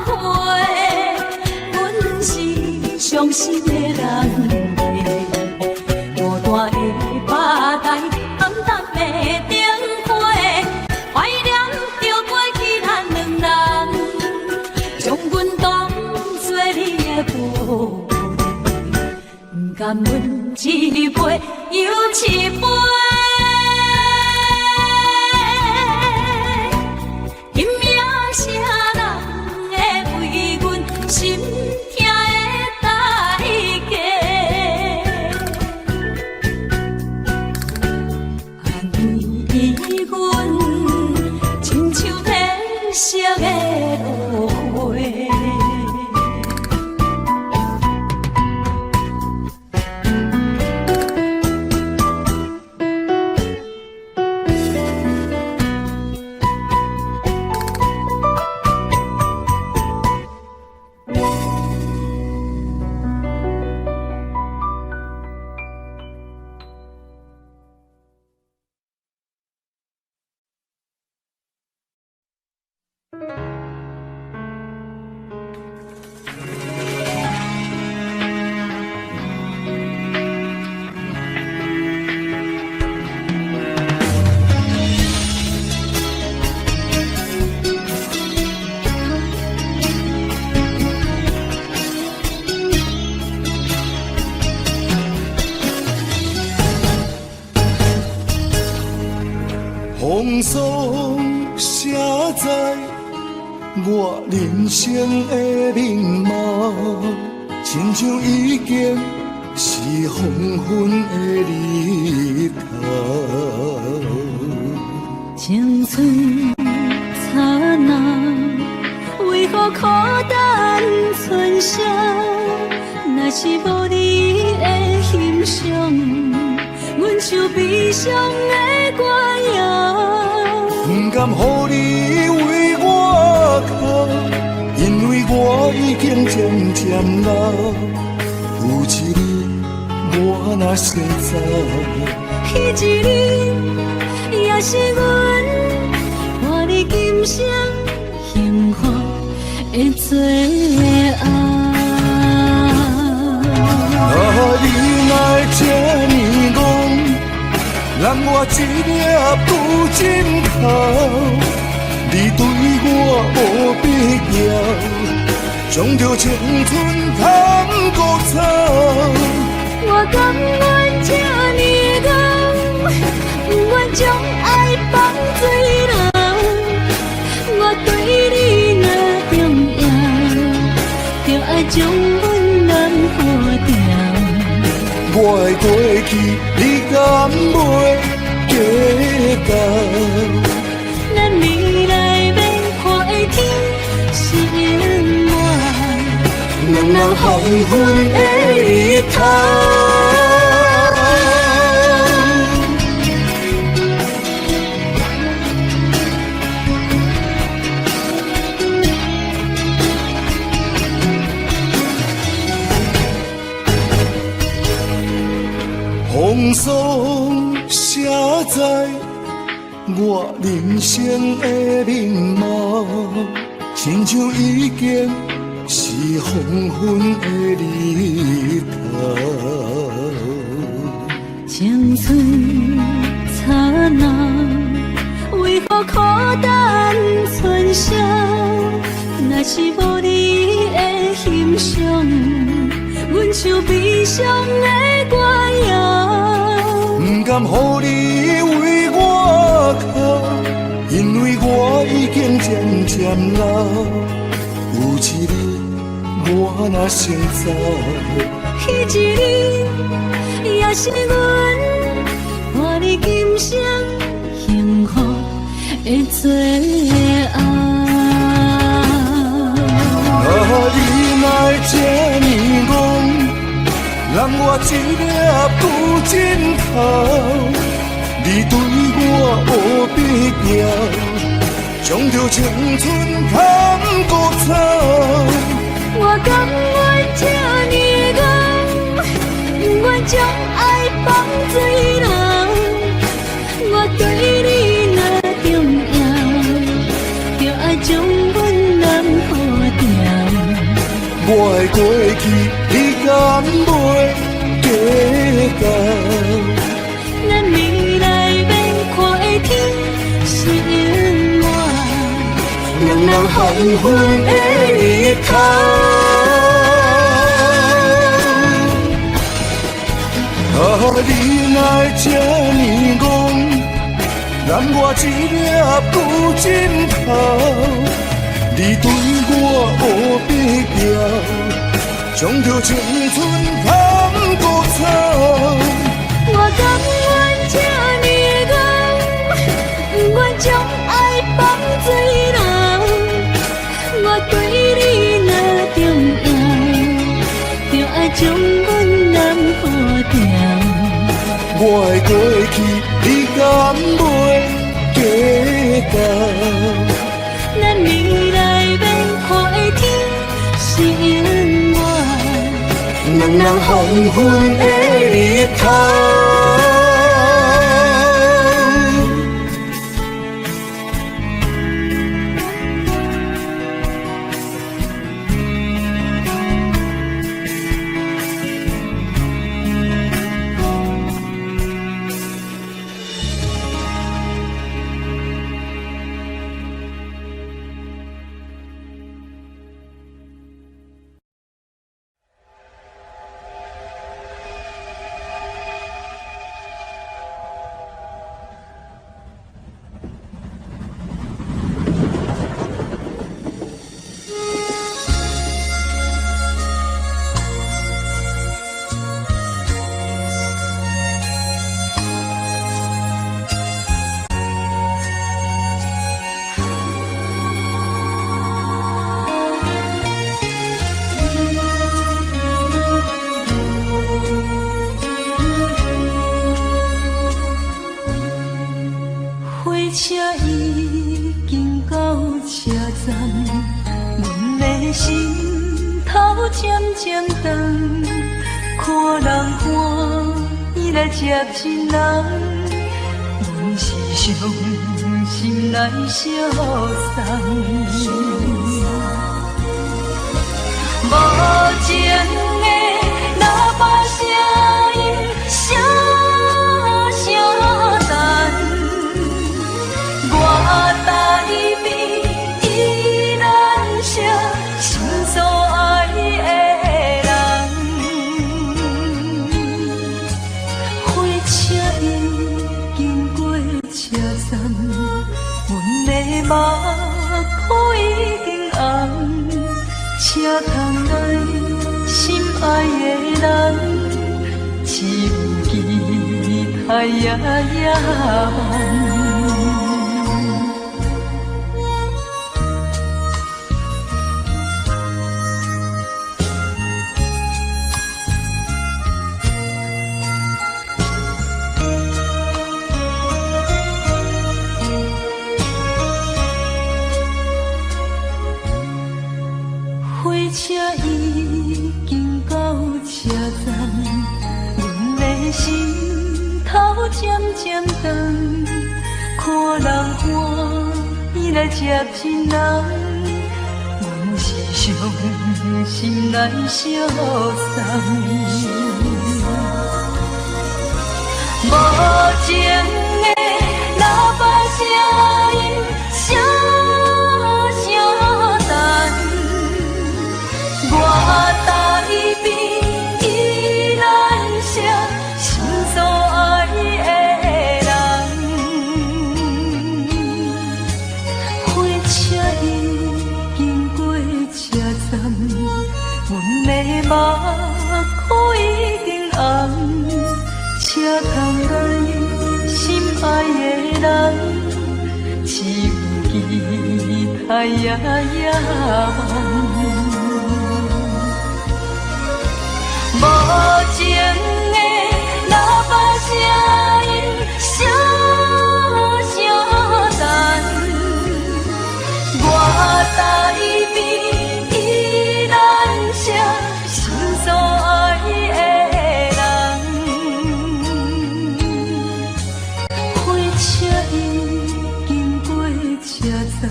A: 會，阮是傷心的人客，孤單的吧台，暗淡的燈火，懷念著過去咱兩人，將阮當作你的寶貝，毋甘阮一杯又一杯。今夜啥人會為阮心疼的代價？願意阮親像褪色的落花。
B: 風霜寫在我人生的面貌，親像已經是黃昏的日頭。
A: 青春燦爛，為何苦等春宵？若是無你的欣賞，阮像悲傷的歌謠。
B: 不甘予你為我哭，因為我已經漸漸老。有一日我若先走，
A: 彼一日也是阮伴你今生幸福的最後。
B: 啊，你若會這呢戇，人我一粒拄枕頭，你對我無必要，將著青春趁孤草。
A: 我甘願這呢戇，不願將愛放水流。我對你若重要，就愛將阮人付掉。
B: 我的過去，你敢袂計較？
A: 咱未來欲看的天是永遠，
B: 兩人黃昏的日頭。風霜寫在我人生的面貌，親像已經是黃昏的日頭。
A: 青春燦爛，為何苦等春宵？若是無你的欣賞，阮像悲傷的歌謠。
B: 不甘予你為我哭，因為我已經漸漸老。有一日我若先走，
A: 彼一日也是阮伴你今生幸福的最後。
B: 啊，你哪會這呢戇，人我一粒拄枕頭，你對我烏白行，將著青春砍孤草。
A: 我甘願這呢戇，不願將愛放水流。我對你若重要，就愛將阮攬好牢。
B: 我的過去，你敢袂計較？
A: 咱未來欲看的天是永遠，
B: 兩人黃昏的日頭。啊，你哪會這呢戇，揽我一粒拄枕頭，你對我烏白行，將著青春砍孤草。
A: 我甘願這呢戇，不願將愛放水流。我對你若重要，就愛將阮攬好牢。
B: 我的過去，你敢袂計較？
A: 咱未來欲看的天是永遠，
B: 兩人黃昏的日頭。
C: 火車已經到車站，阮的心頭漸漸重，看人歡喜來接一人，阮是傷心來相送。無情的喇叭聲音，聲聲等。我台邊依然是心所愛的人。火車已經過車站，阮的目眶已經紅，車窗內心愛的人，只有期待夜夜梦。火車已經到車站，阮的心頭漸漸長，看人歡喜來接近人，阮是傷心來相送。無情的喇叭聲音，聲聲等，我台邊依然是心所愛的人。火車已經過車站，阮的目眶已經紅。車窗內心愛的人，只有期待夜夜梦。無情的喇叭聲音，聲聲等，我台邊依然是心所愛的人。火車已經過車站，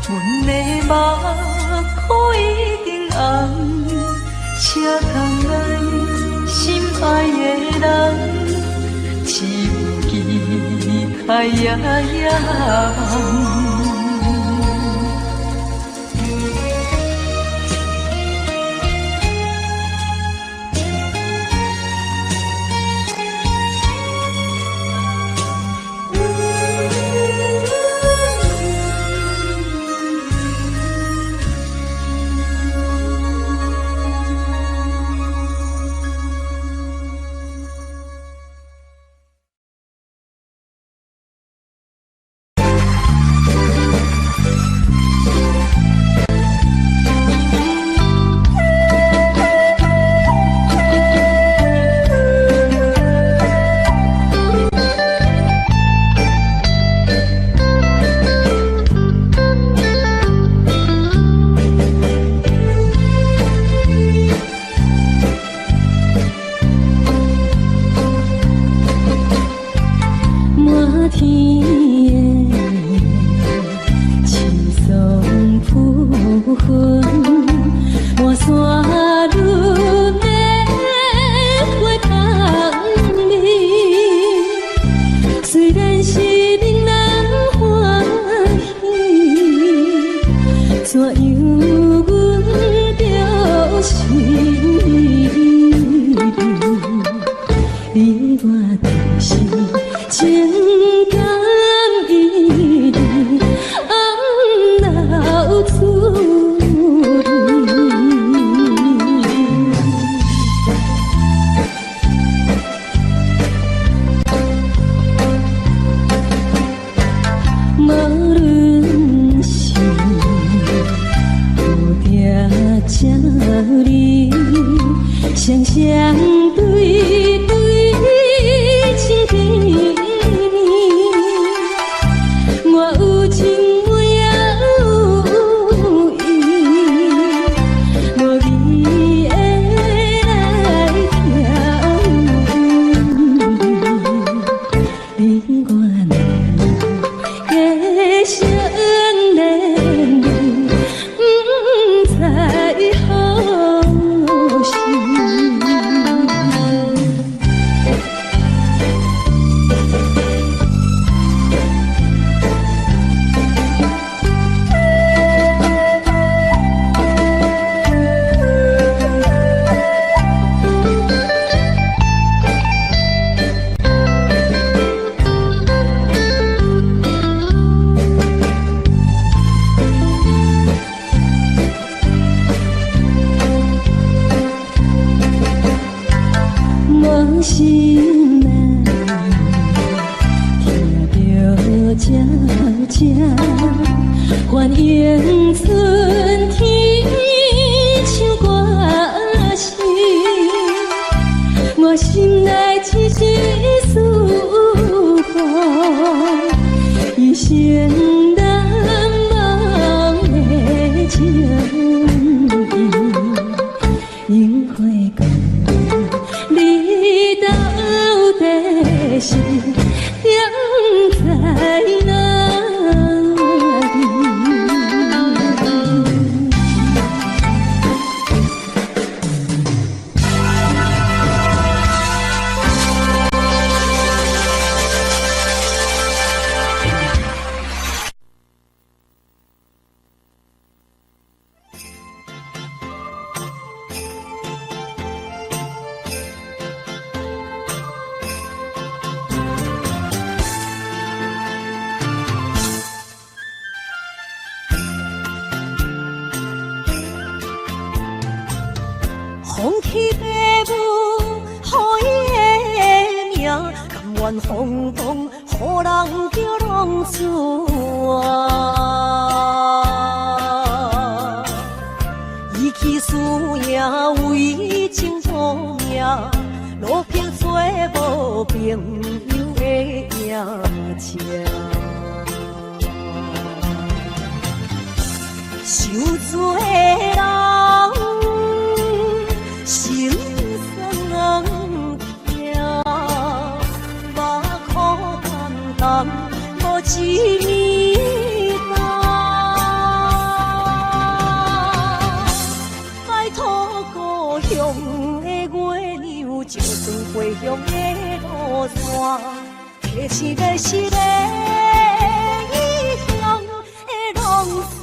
C: 阮的目眶已經紅。車窗內心愛的人，只有期待夜夜夢。
A: 滿天的青松浮雲，滿山女的花香味。雖然是闽人歡喜，怎樣阮著心你我就是情感依恋，暗流出去。無論是蝴蝶鸟儿，双雙對對親甜蜜。的心踮在哪里？放弃爸母予伊的名，甘愿放荡，予人叫浪子啊！伊去输赢为情赌命，落魄找无朋友的影子。受罪人心酸痛，目苦澹澹无一暝冬。拜托故乡的月娘，照转回乡的路线，提醒欲失的异乡的浪子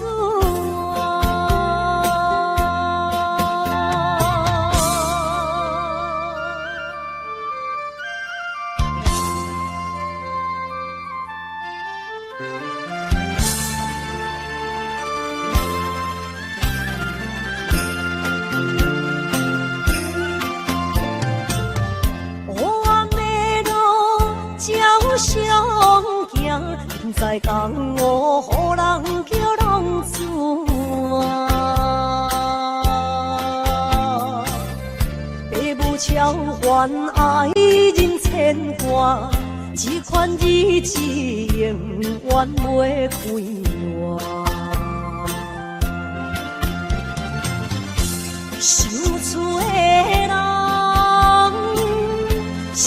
A: 啊。黑暗的路照相行，不知江湖予人叫浪子啊。爸母超凡爱人牵挂，这款日子永远袂快活。受罪的人心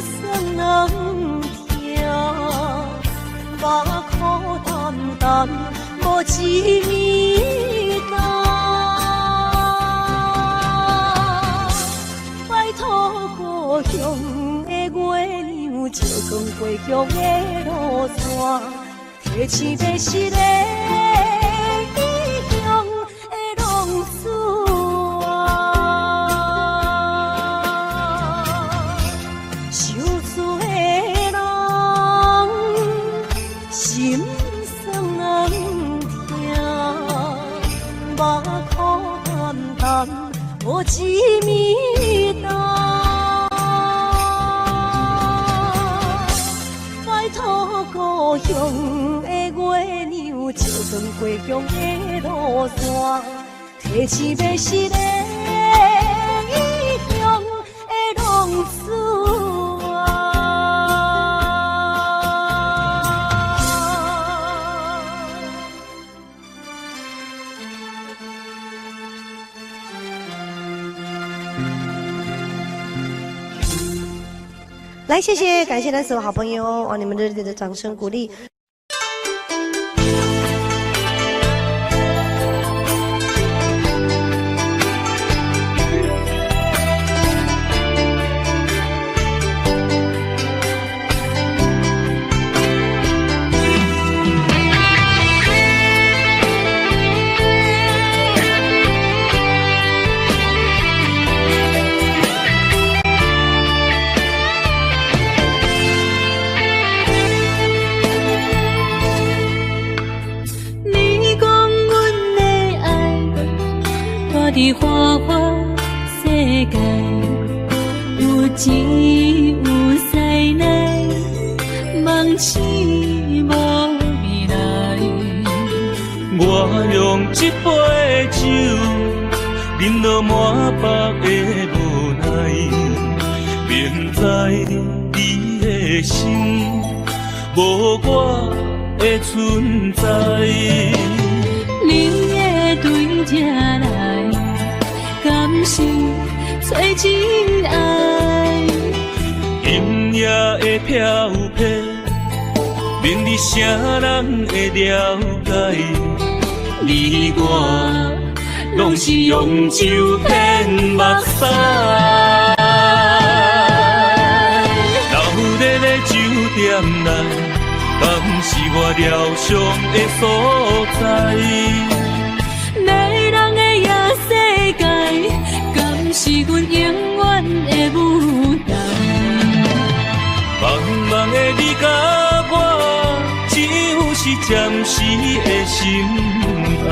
A: 酸痛，目苦澹澹无一暝冬。拜托故乡的月娘，照光回乡的路线，提醒欲失的异乡的浪子啊。受罪的人心酸痛，目苦澹澹无一暝冬。拜托故乡的月娘，照光回乡的路线，提醒欲失的异乡的浪子啊。
G: 来，谢谢，感谢咱所有好朋友哦，你们热烈的掌声鼓励。
C: 你讲阮的爱，蹛伫花花世界，有钱有势来，梦醒无未来。
D: 我用这杯酒，饮落满腹的无奈，明知你的心无我的存在。
C: 你会对这来，敢是找真爱？
D: 今今夜的飘泊，明日啥人会了解？你我攏是用酒骗目屎。闹热的酒店内，敢是我疗伤的所在？
C: 迷人的夜世界，敢是阮永远的舞台？
D: 茫茫的你佮我，只有是暂时的心爱。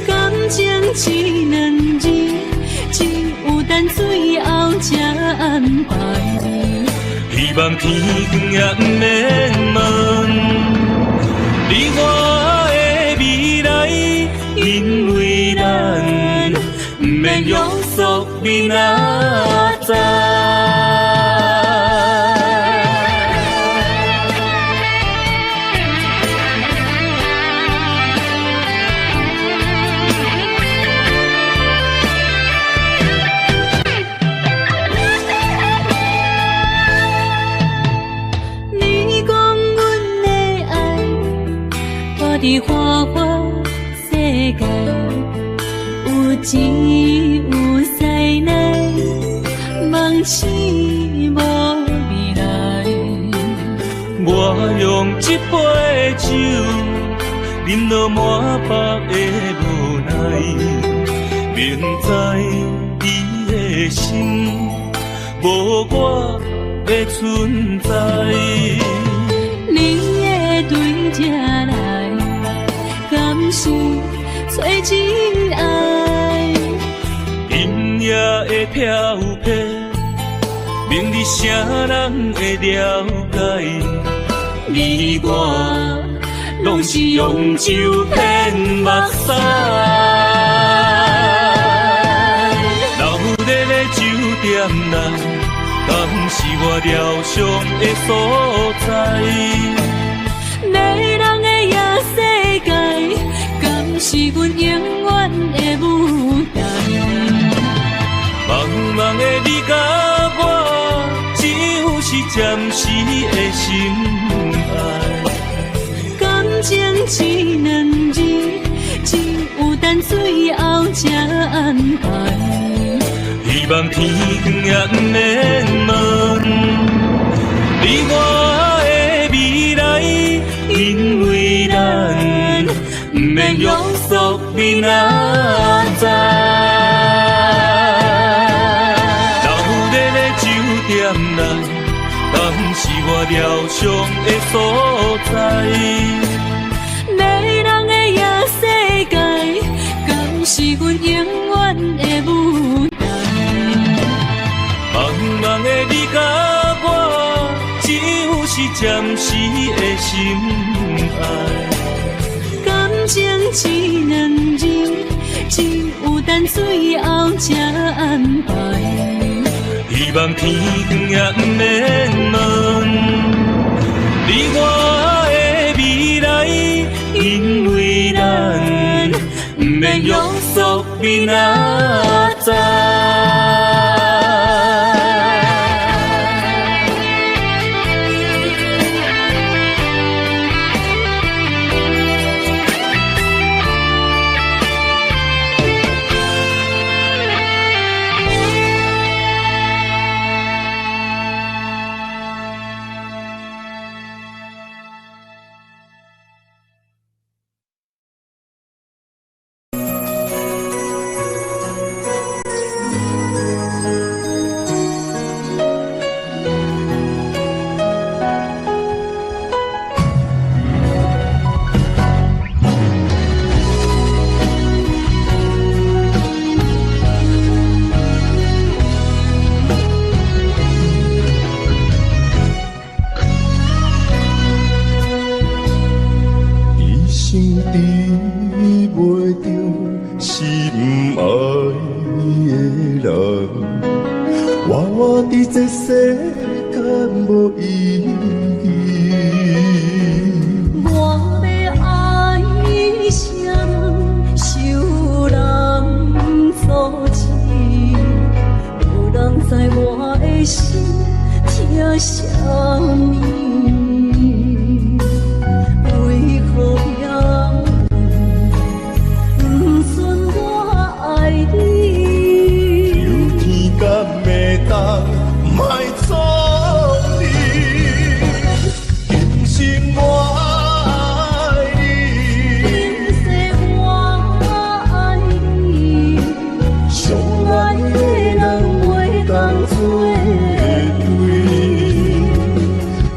C: 感情这两字，只有等最後才安排。
D: 希望天光也毋免問，你我的未來，因為咱毋免約束明仔載。
C: 你講阮的愛，活佇花花世界，有錢有勢內，夢醒無未來。
D: 我用這杯酒，飲落滿腹的無奈，明知伊的心無我的存在。
C: 你會對這來，敢是找真愛？
D: 今夜的飄泊，明日啥人會了解？你我攏是用酒騙目屎。鬧熱的酒店內，敢是我療傷的所在？
C: 迷人的夜世界，敢是阮永遠的舞台？
D: 茫茫的你佮我，只有是暫時的心愛。
C: 感情這兩字，只有等最後才安排。
D: 希望天光也毋免問，你我的未來，因為咱毋免約束明仔載。鬧熱的酒店內，敢是我療傷的所在？
C: 迷人的夜世界，敢是阮永遠的舞台？
D: 茫茫的你佮我，只有是暫時的心愛。
C: 感情這兩字，只有等最後才安排。
D: 希望天光也毋免問，你我的未來，因為咱毋免約束明仔載。
B: 一生得袂著心愛的人，活佇這世間無意義。
A: 我欲愛啥人，受人阻止，無人知我的心。疼啥物？为何命运不准我爱你？
B: 求天敢会当莫阻你，今生我爱你，
A: 今世我爱你，
B: 相爱的人袂当做对。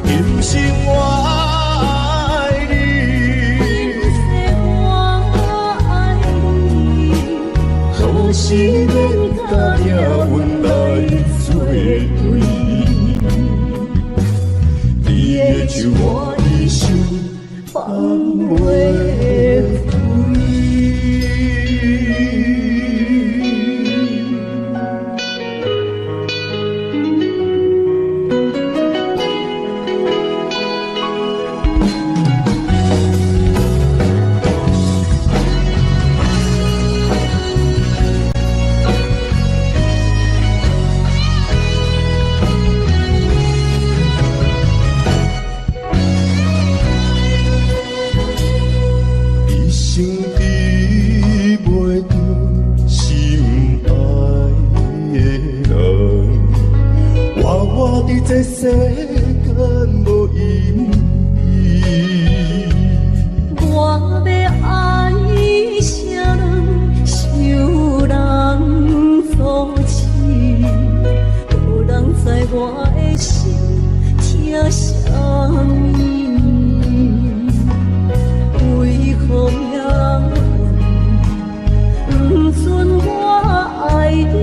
B: 今生我爱你，
A: 今世我爱你，
B: 何时免佮命运来做对？你的手我一生
A: 放袂开。
B: 一生得袂著心爱的人，活活佇這世間無意義。
A: 我欲愛啥人，受人阻止，無人知我的心疼啥物。為何命運不准我愛你？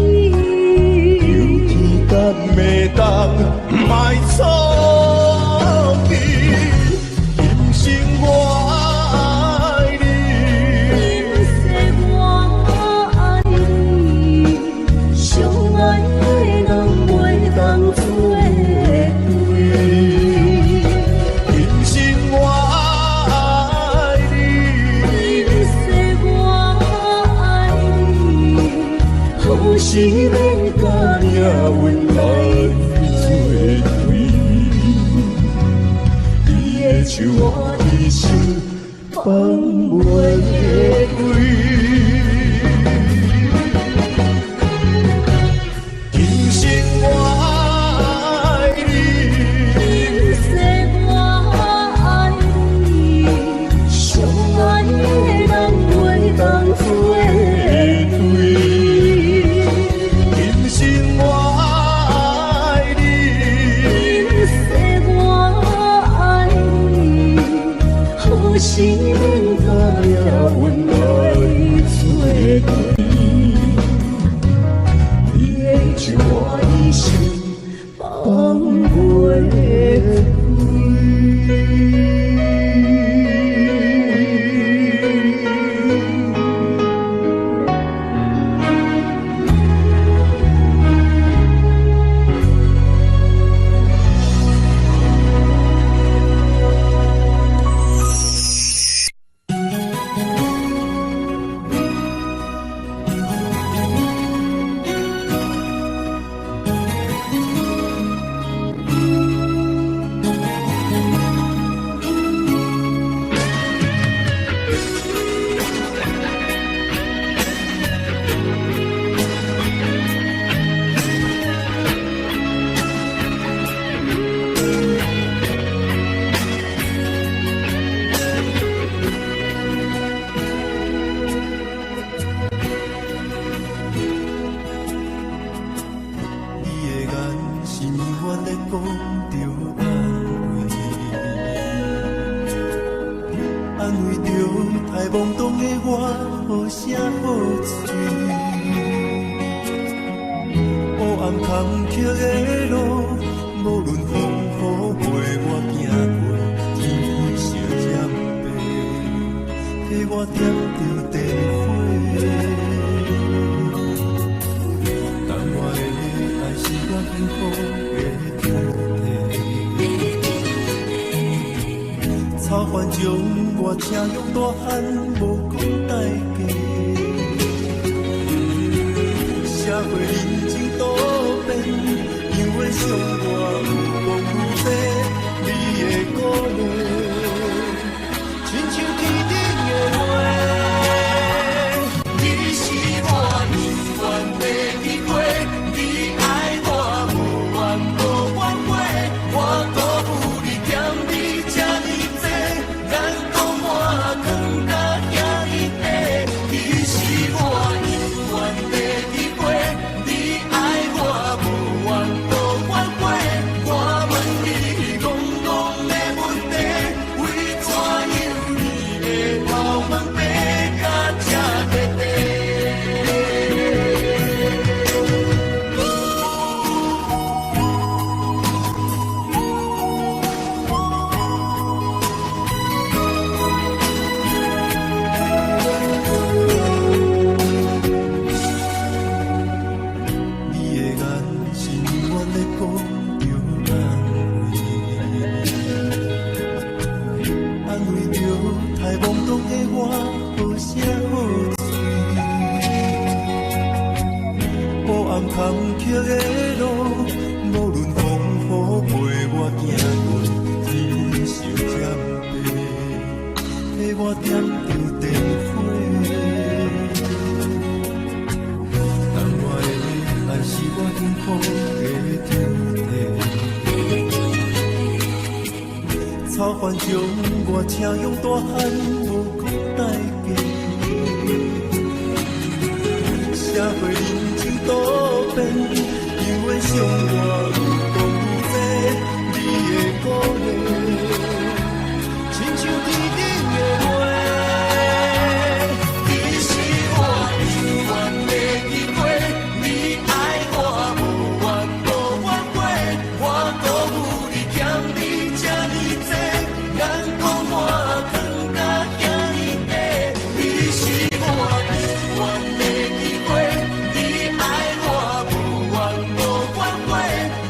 B: 求天敢會當莫阻你，今生我愛你，
A: 今世我愛你，相愛的人袂當做對。
B: 今生我愛你，
A: 今世我愛你，何時免佮
B: 命運來做對？你的手我一生放袂開。今生我愛你，
A: 今世我愛你，相愛的人袂當做
B: 對。今生我愛你，
A: 今世我愛你，何時免佮
B: 命運來做對？你的手我一生
A: 放袂開。
D: 你的眼神永遠咧講著安慰，安慰著太懵懂的我，好聲好喙。黑暗坎坷的路，無論風雨陪我行過，天灰小針白，替我點著電火。但我的愛是我幸福的主題。草原上我車用大漢，無講代價。社會人情多變，讓我傷我有講戆戆的問題，為怎樣你的頭毛白甲這短短？你的眼神永遠咧講著安慰，安慰著太懵懂的我，好聲好喙。黑暗坎坷的路，無論風雨陪我行過，天色漸白，替我點著燈火。但我的愛是我幸福的天地。草原上我請用大漢無講代價，社會人情多變，永遠傷我愈講愈濟，你的鼓勵，親像天頂的月。你是我永遠的機會，你愛我無怨無怨悔，我辜負你欠你這呢濟，眼光我藏甲遐呢短。你是我永遠的機會，你愛我無怨無怨悔，我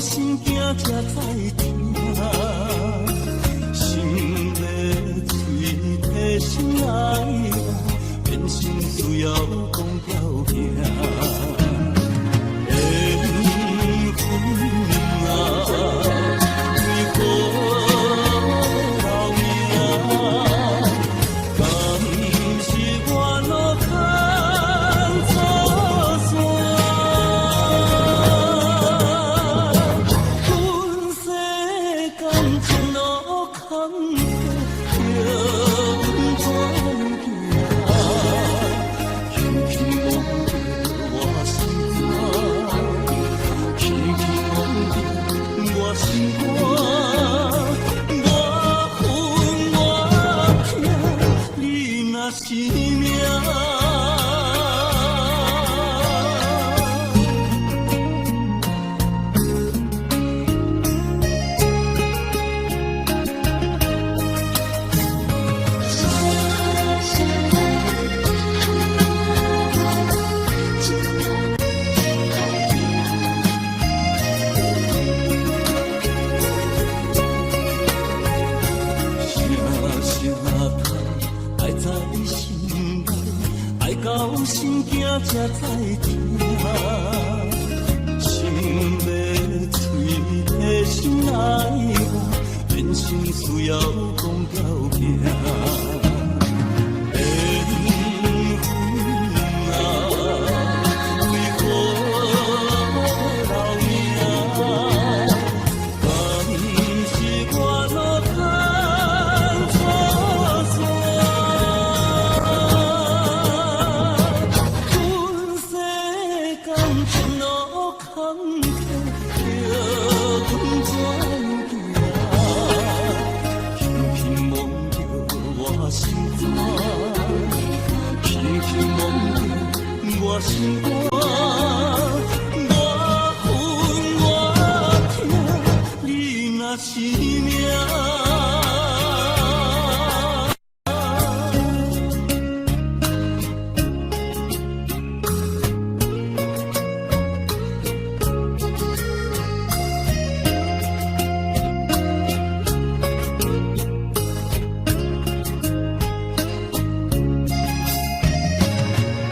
D: 心惊才知疼。心欲喙提心爱我，变成需要讲条件。缘分啊，为何留名？敢是我路坎错线？阮世间情路坎坷，叫阮怎行？轻轻摸著我心肝，轻轻摸著我心肝，我恨我疼，你若是命。声声叹，爱在心内，爱到心惊才知疼。心欲喙提心爱我，变成需要讲条件。缘分啊，为何留名？敢是我路坎错线？阮世间情路坎坷，叫阮怎行？轻轻摸著我心肝，轻轻摸著我心肝，我恨我疼，你若是命。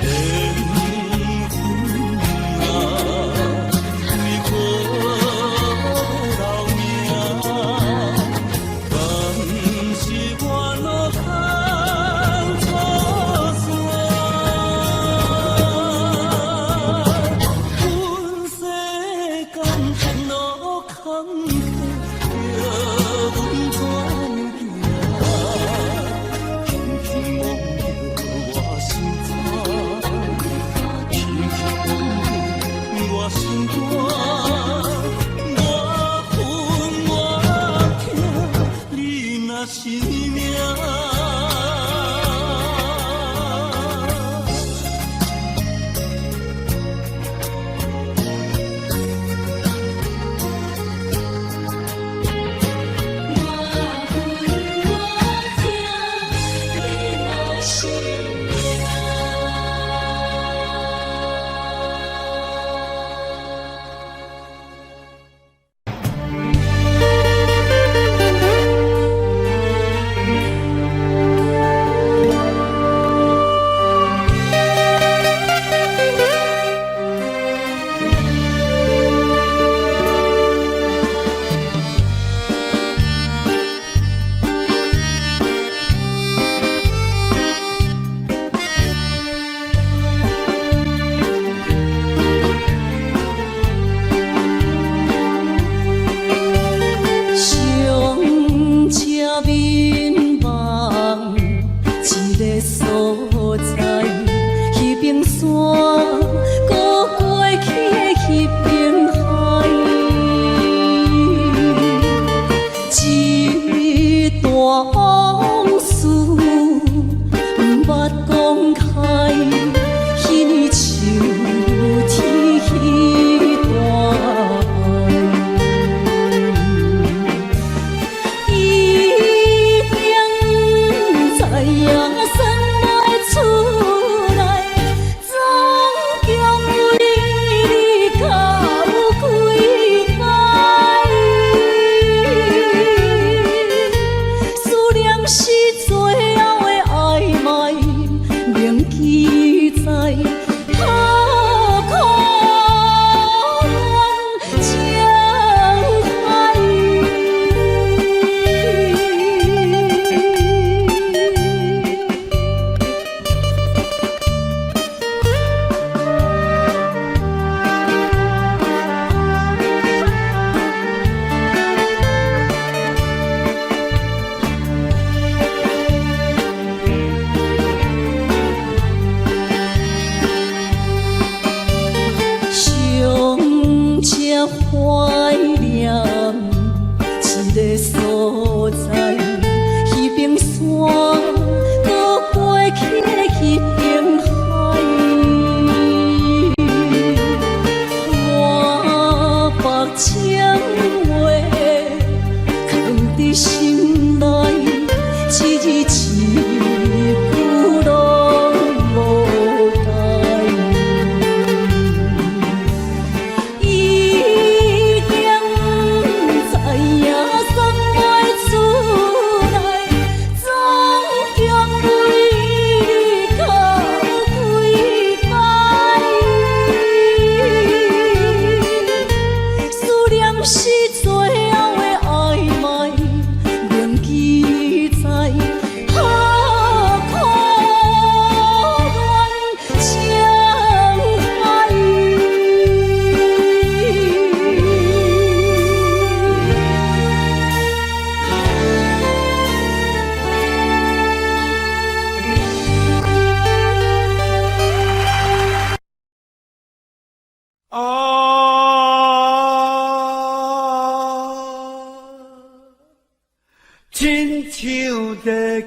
D: 缘分啊，为何留名？敢是我路坎错线？阮世间情路坎坷，叫阮怎行？轻轻摸著我心肝，轻轻摸著我心肝，我恨我疼，你若是命。
A: 我恨我疼，你若是命。上车眠梦一个所在，彼边山，阁过去的彼边海，一段往事毋捌讲开，彼年秋天彼段爱。一定知影算袂出来，总共为你到几摆。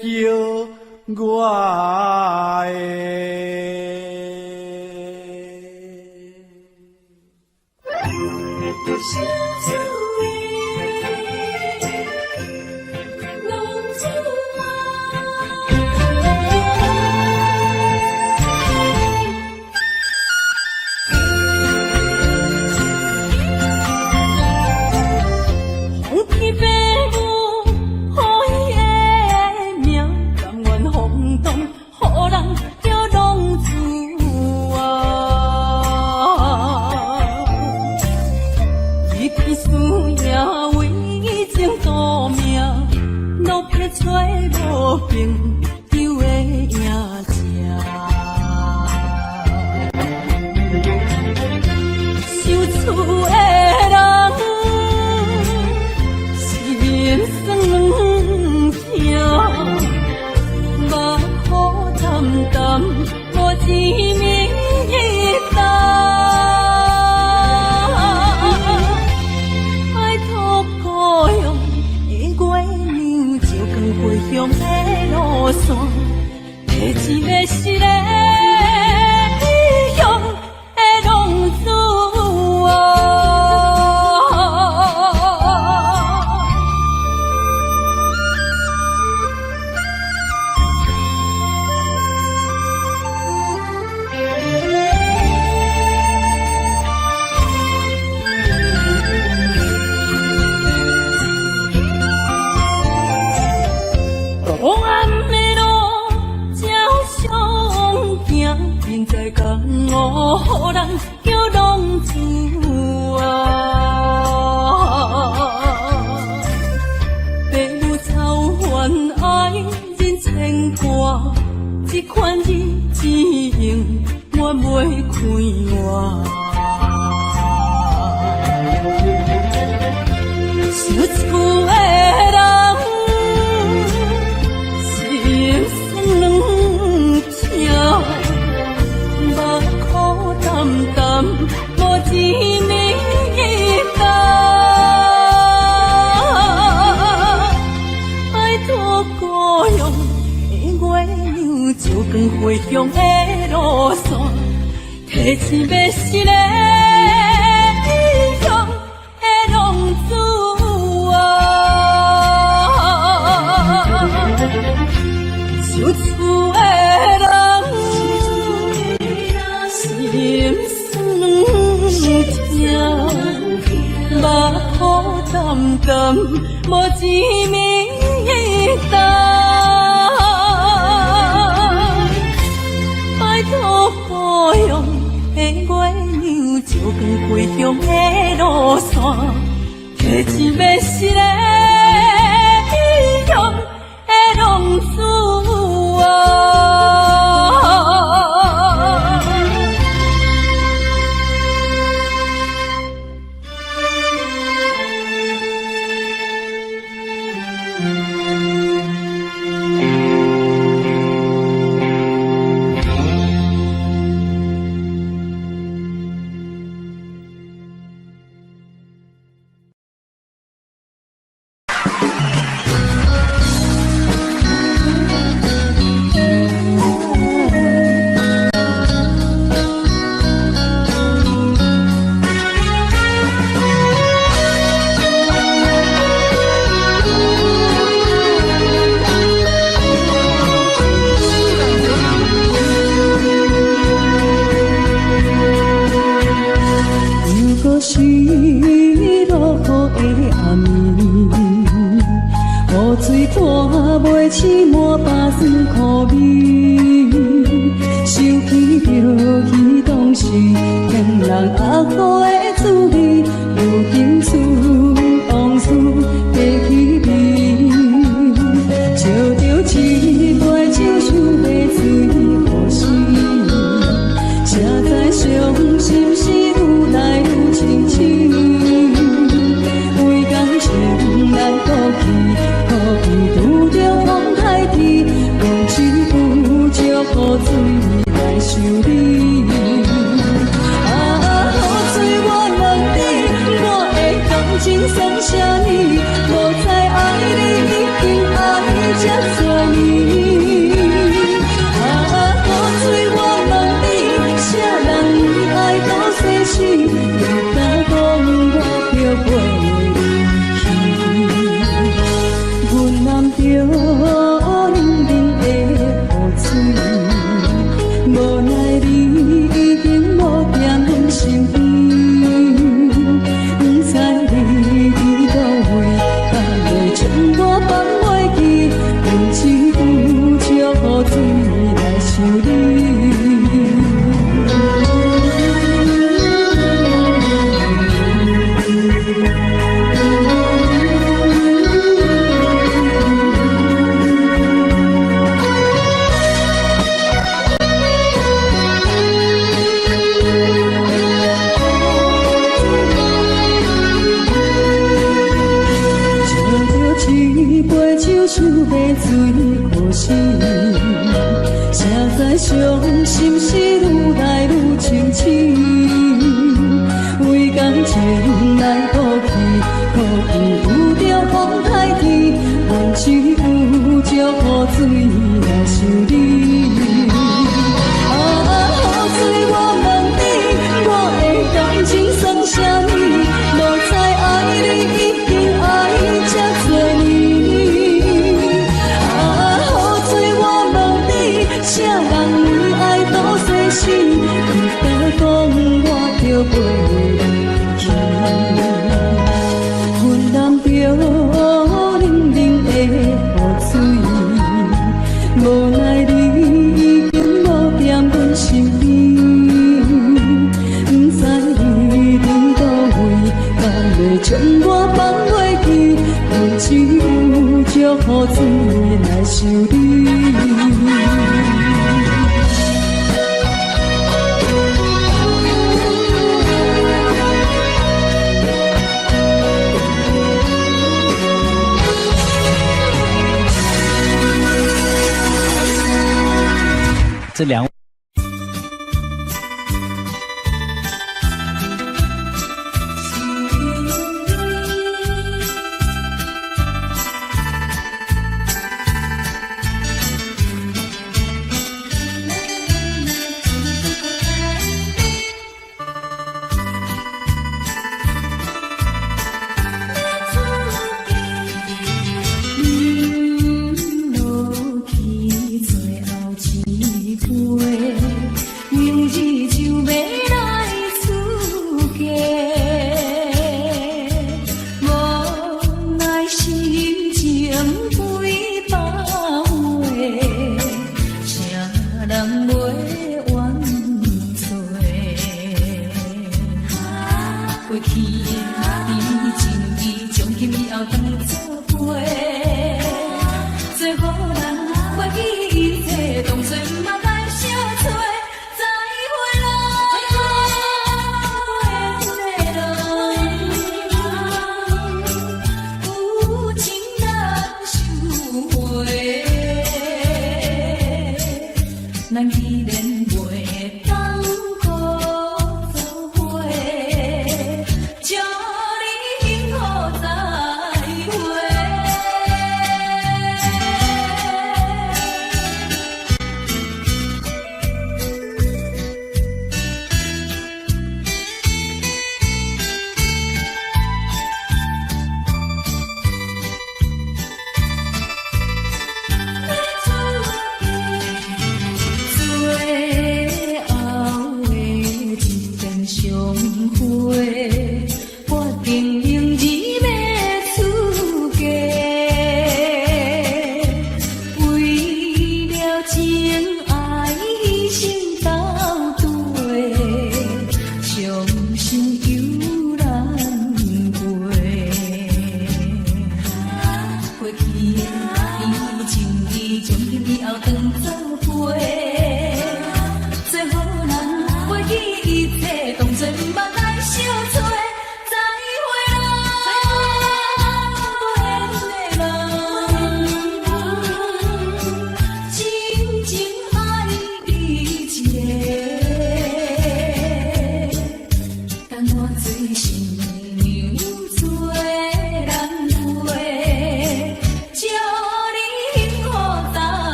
B: 叫我的。
C: 情送啥呢？无知爱你已经爱这多年。心事愈來愈清醒。為感情來賭氣，苦有著風太天，阮只有石雨水來想你。啊，雨水我問你，我的感情算啥物？無知愛你已經愛這多年。啊，雨水我問你，啥人愛多細心？你敢講我著袂離去？阮淋著冷冷的雨水，無奈你已經無踮阮身邊，不知你佇佗位，敢會將我放袂記？阮只有石雨水來想你。
H: 這兩。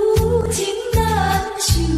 C: 有情難收。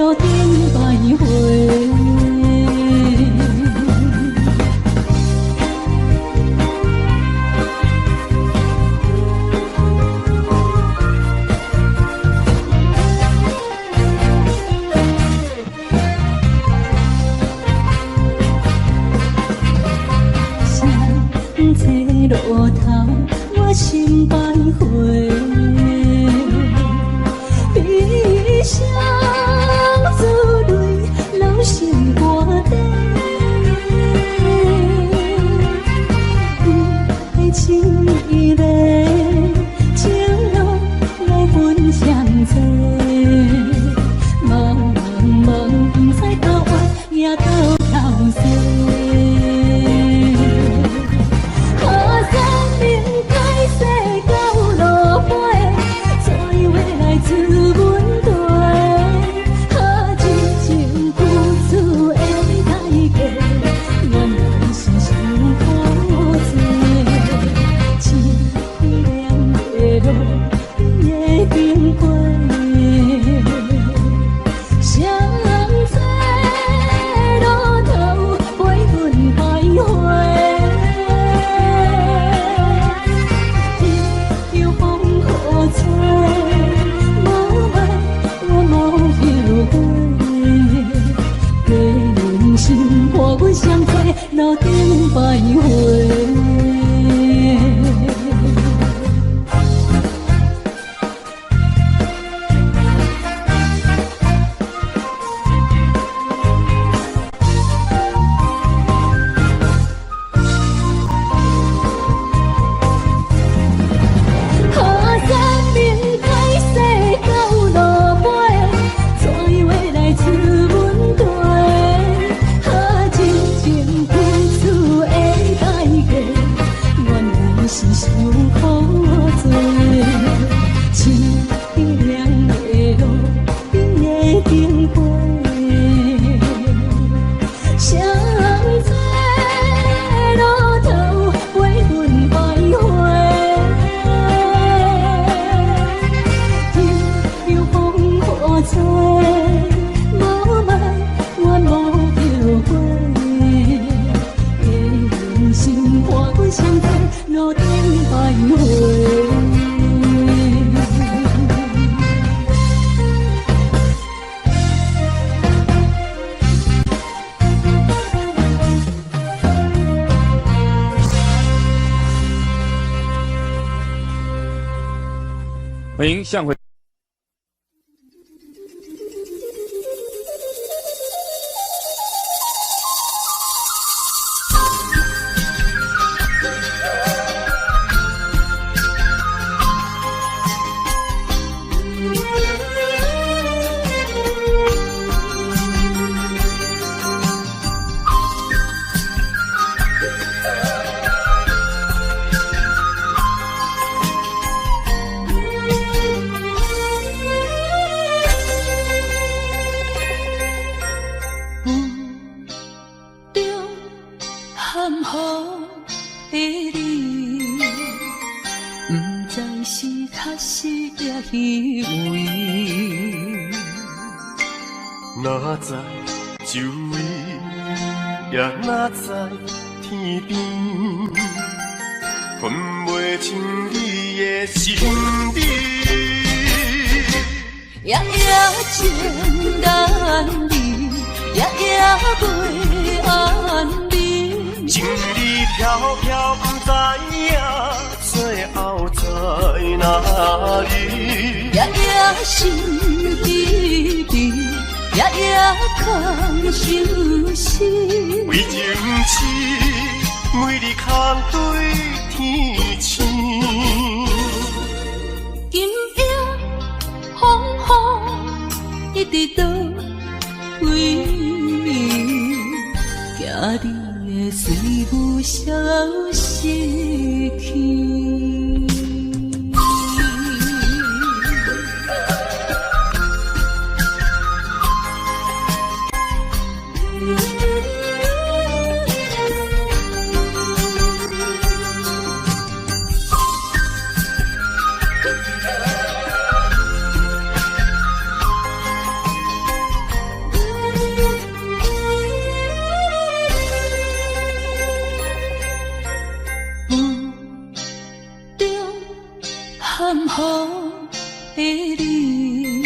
C: 路頂徘徊。誰坐路頭，我心徘徊。悲傷珠淚流心肝底，愛情伊个情路來分相找，茫茫不知到遠也到頭西。三明街西到落尾，怎樣會來自阮地？啊，真情付出的代價，原來是傷苦濟。淒涼的路，你會經過。誰坐路頭陪阮徘徊？任由風雨吹，無愛我無後悔。假人生伴阮相坐路頂徘徊。三明街西到落尾，怎樣會來自阮地？啊，真情付出的代價，原來是傷苦濟。淒涼的路，你會經過。誰坐路頭陪阮徘徊？任由風雨吹，無愛我無後悔。假人生伴阮相坐路頂徘徊。
I: 歡迎向回。
C: 的你，不知是確實抑虛偽。
B: 哪知周圍，也哪知天邊，分袂清你的身边。
C: 夜夜情難離，夜夜袂安眠。
B: 情理飄飄，不知影最後在哪裡。
C: 夜夜心悲悲，夜夜空相思。
B: 為情痴，每日空對天星。
C: 今夜風雨一直倒位，驚你會隨霧消失去。坎坷的你，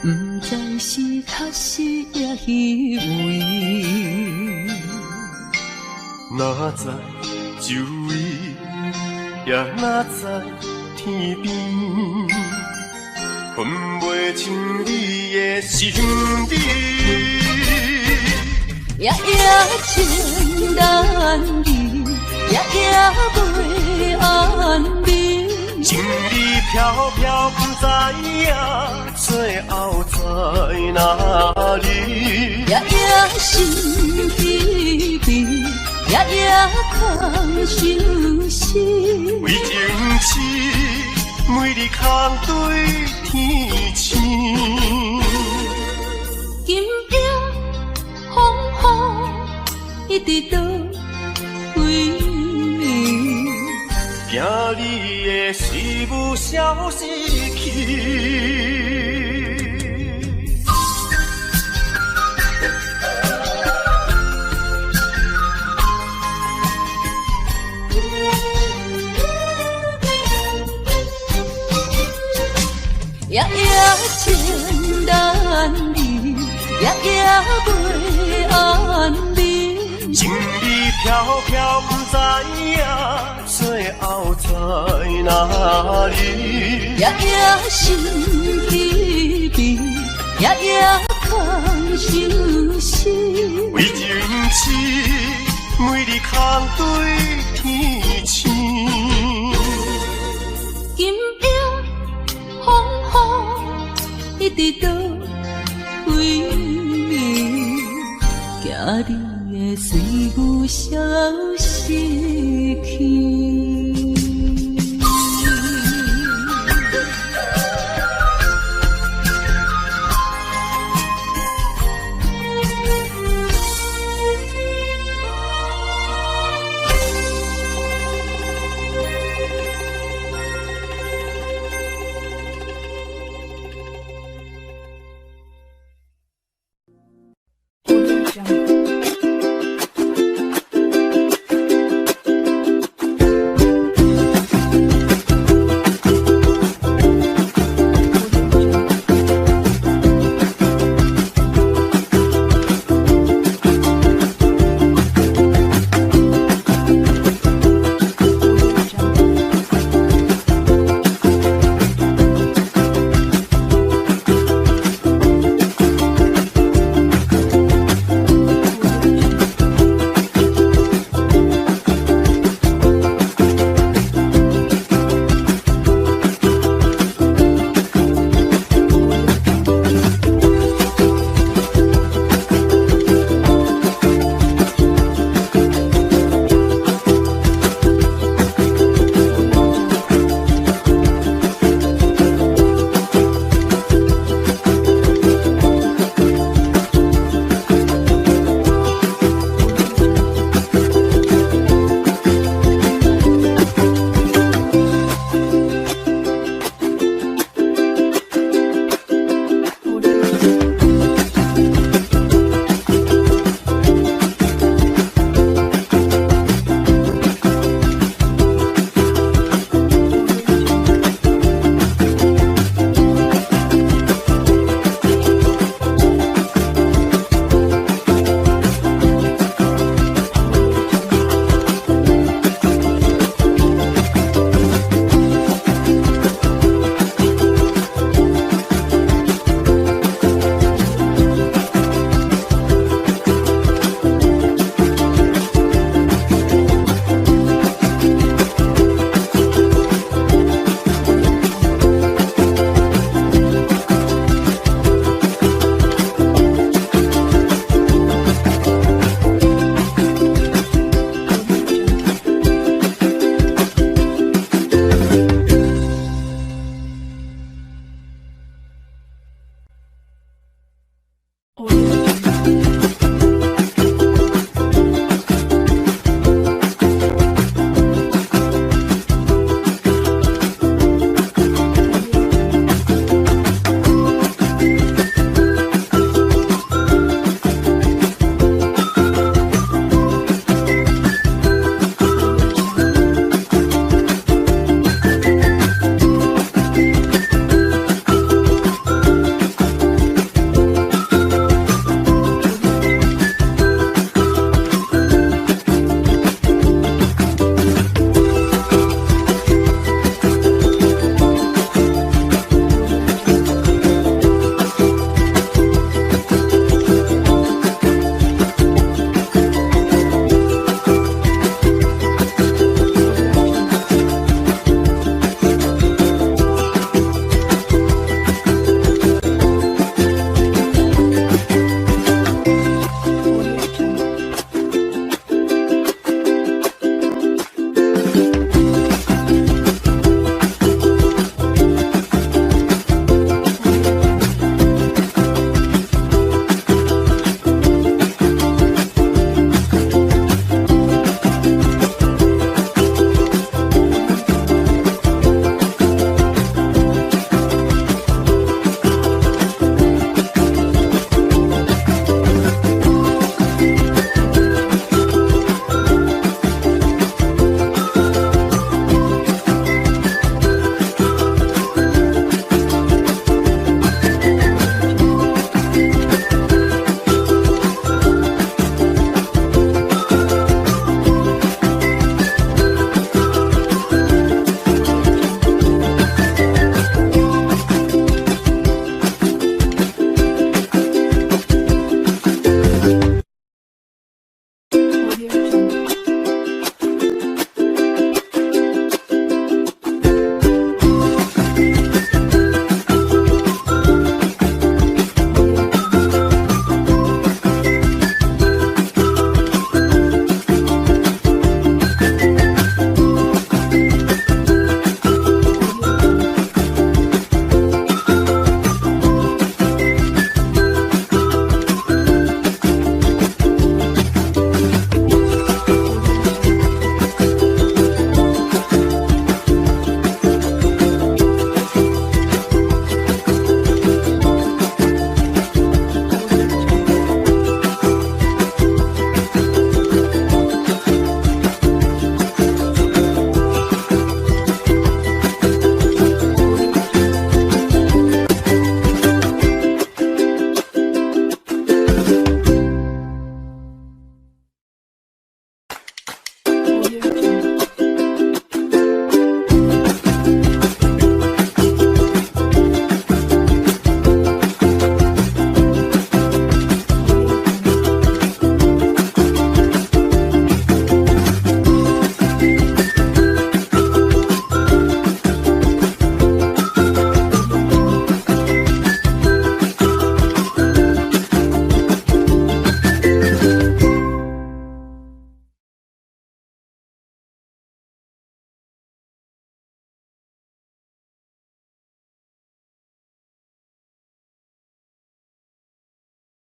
C: 毋知是確實抑虛偽。
B: 哪知周圍，也哪知天邊，分袂清你的心理。
C: 夜夜情難離，夜夜袂安眠。
B: 情理飄飄不知影，最後在哪裡？
C: 夜夜心疲疲，夜夜空相思。
B: 為情痴，每日空對天星。
C: 今夜風雨一直倒位？
B: 驚你的思慕消失去。
C: 夜夜情難離，夜夜袂安眠。
B: 情理飄飄不知影，最後在哪裡？
C: 夜夜心疲疲，夜夜空相思。
B: 為情痴，每日空對天星。
C: 今夜風雨一直倒位？驚你的思慕消失。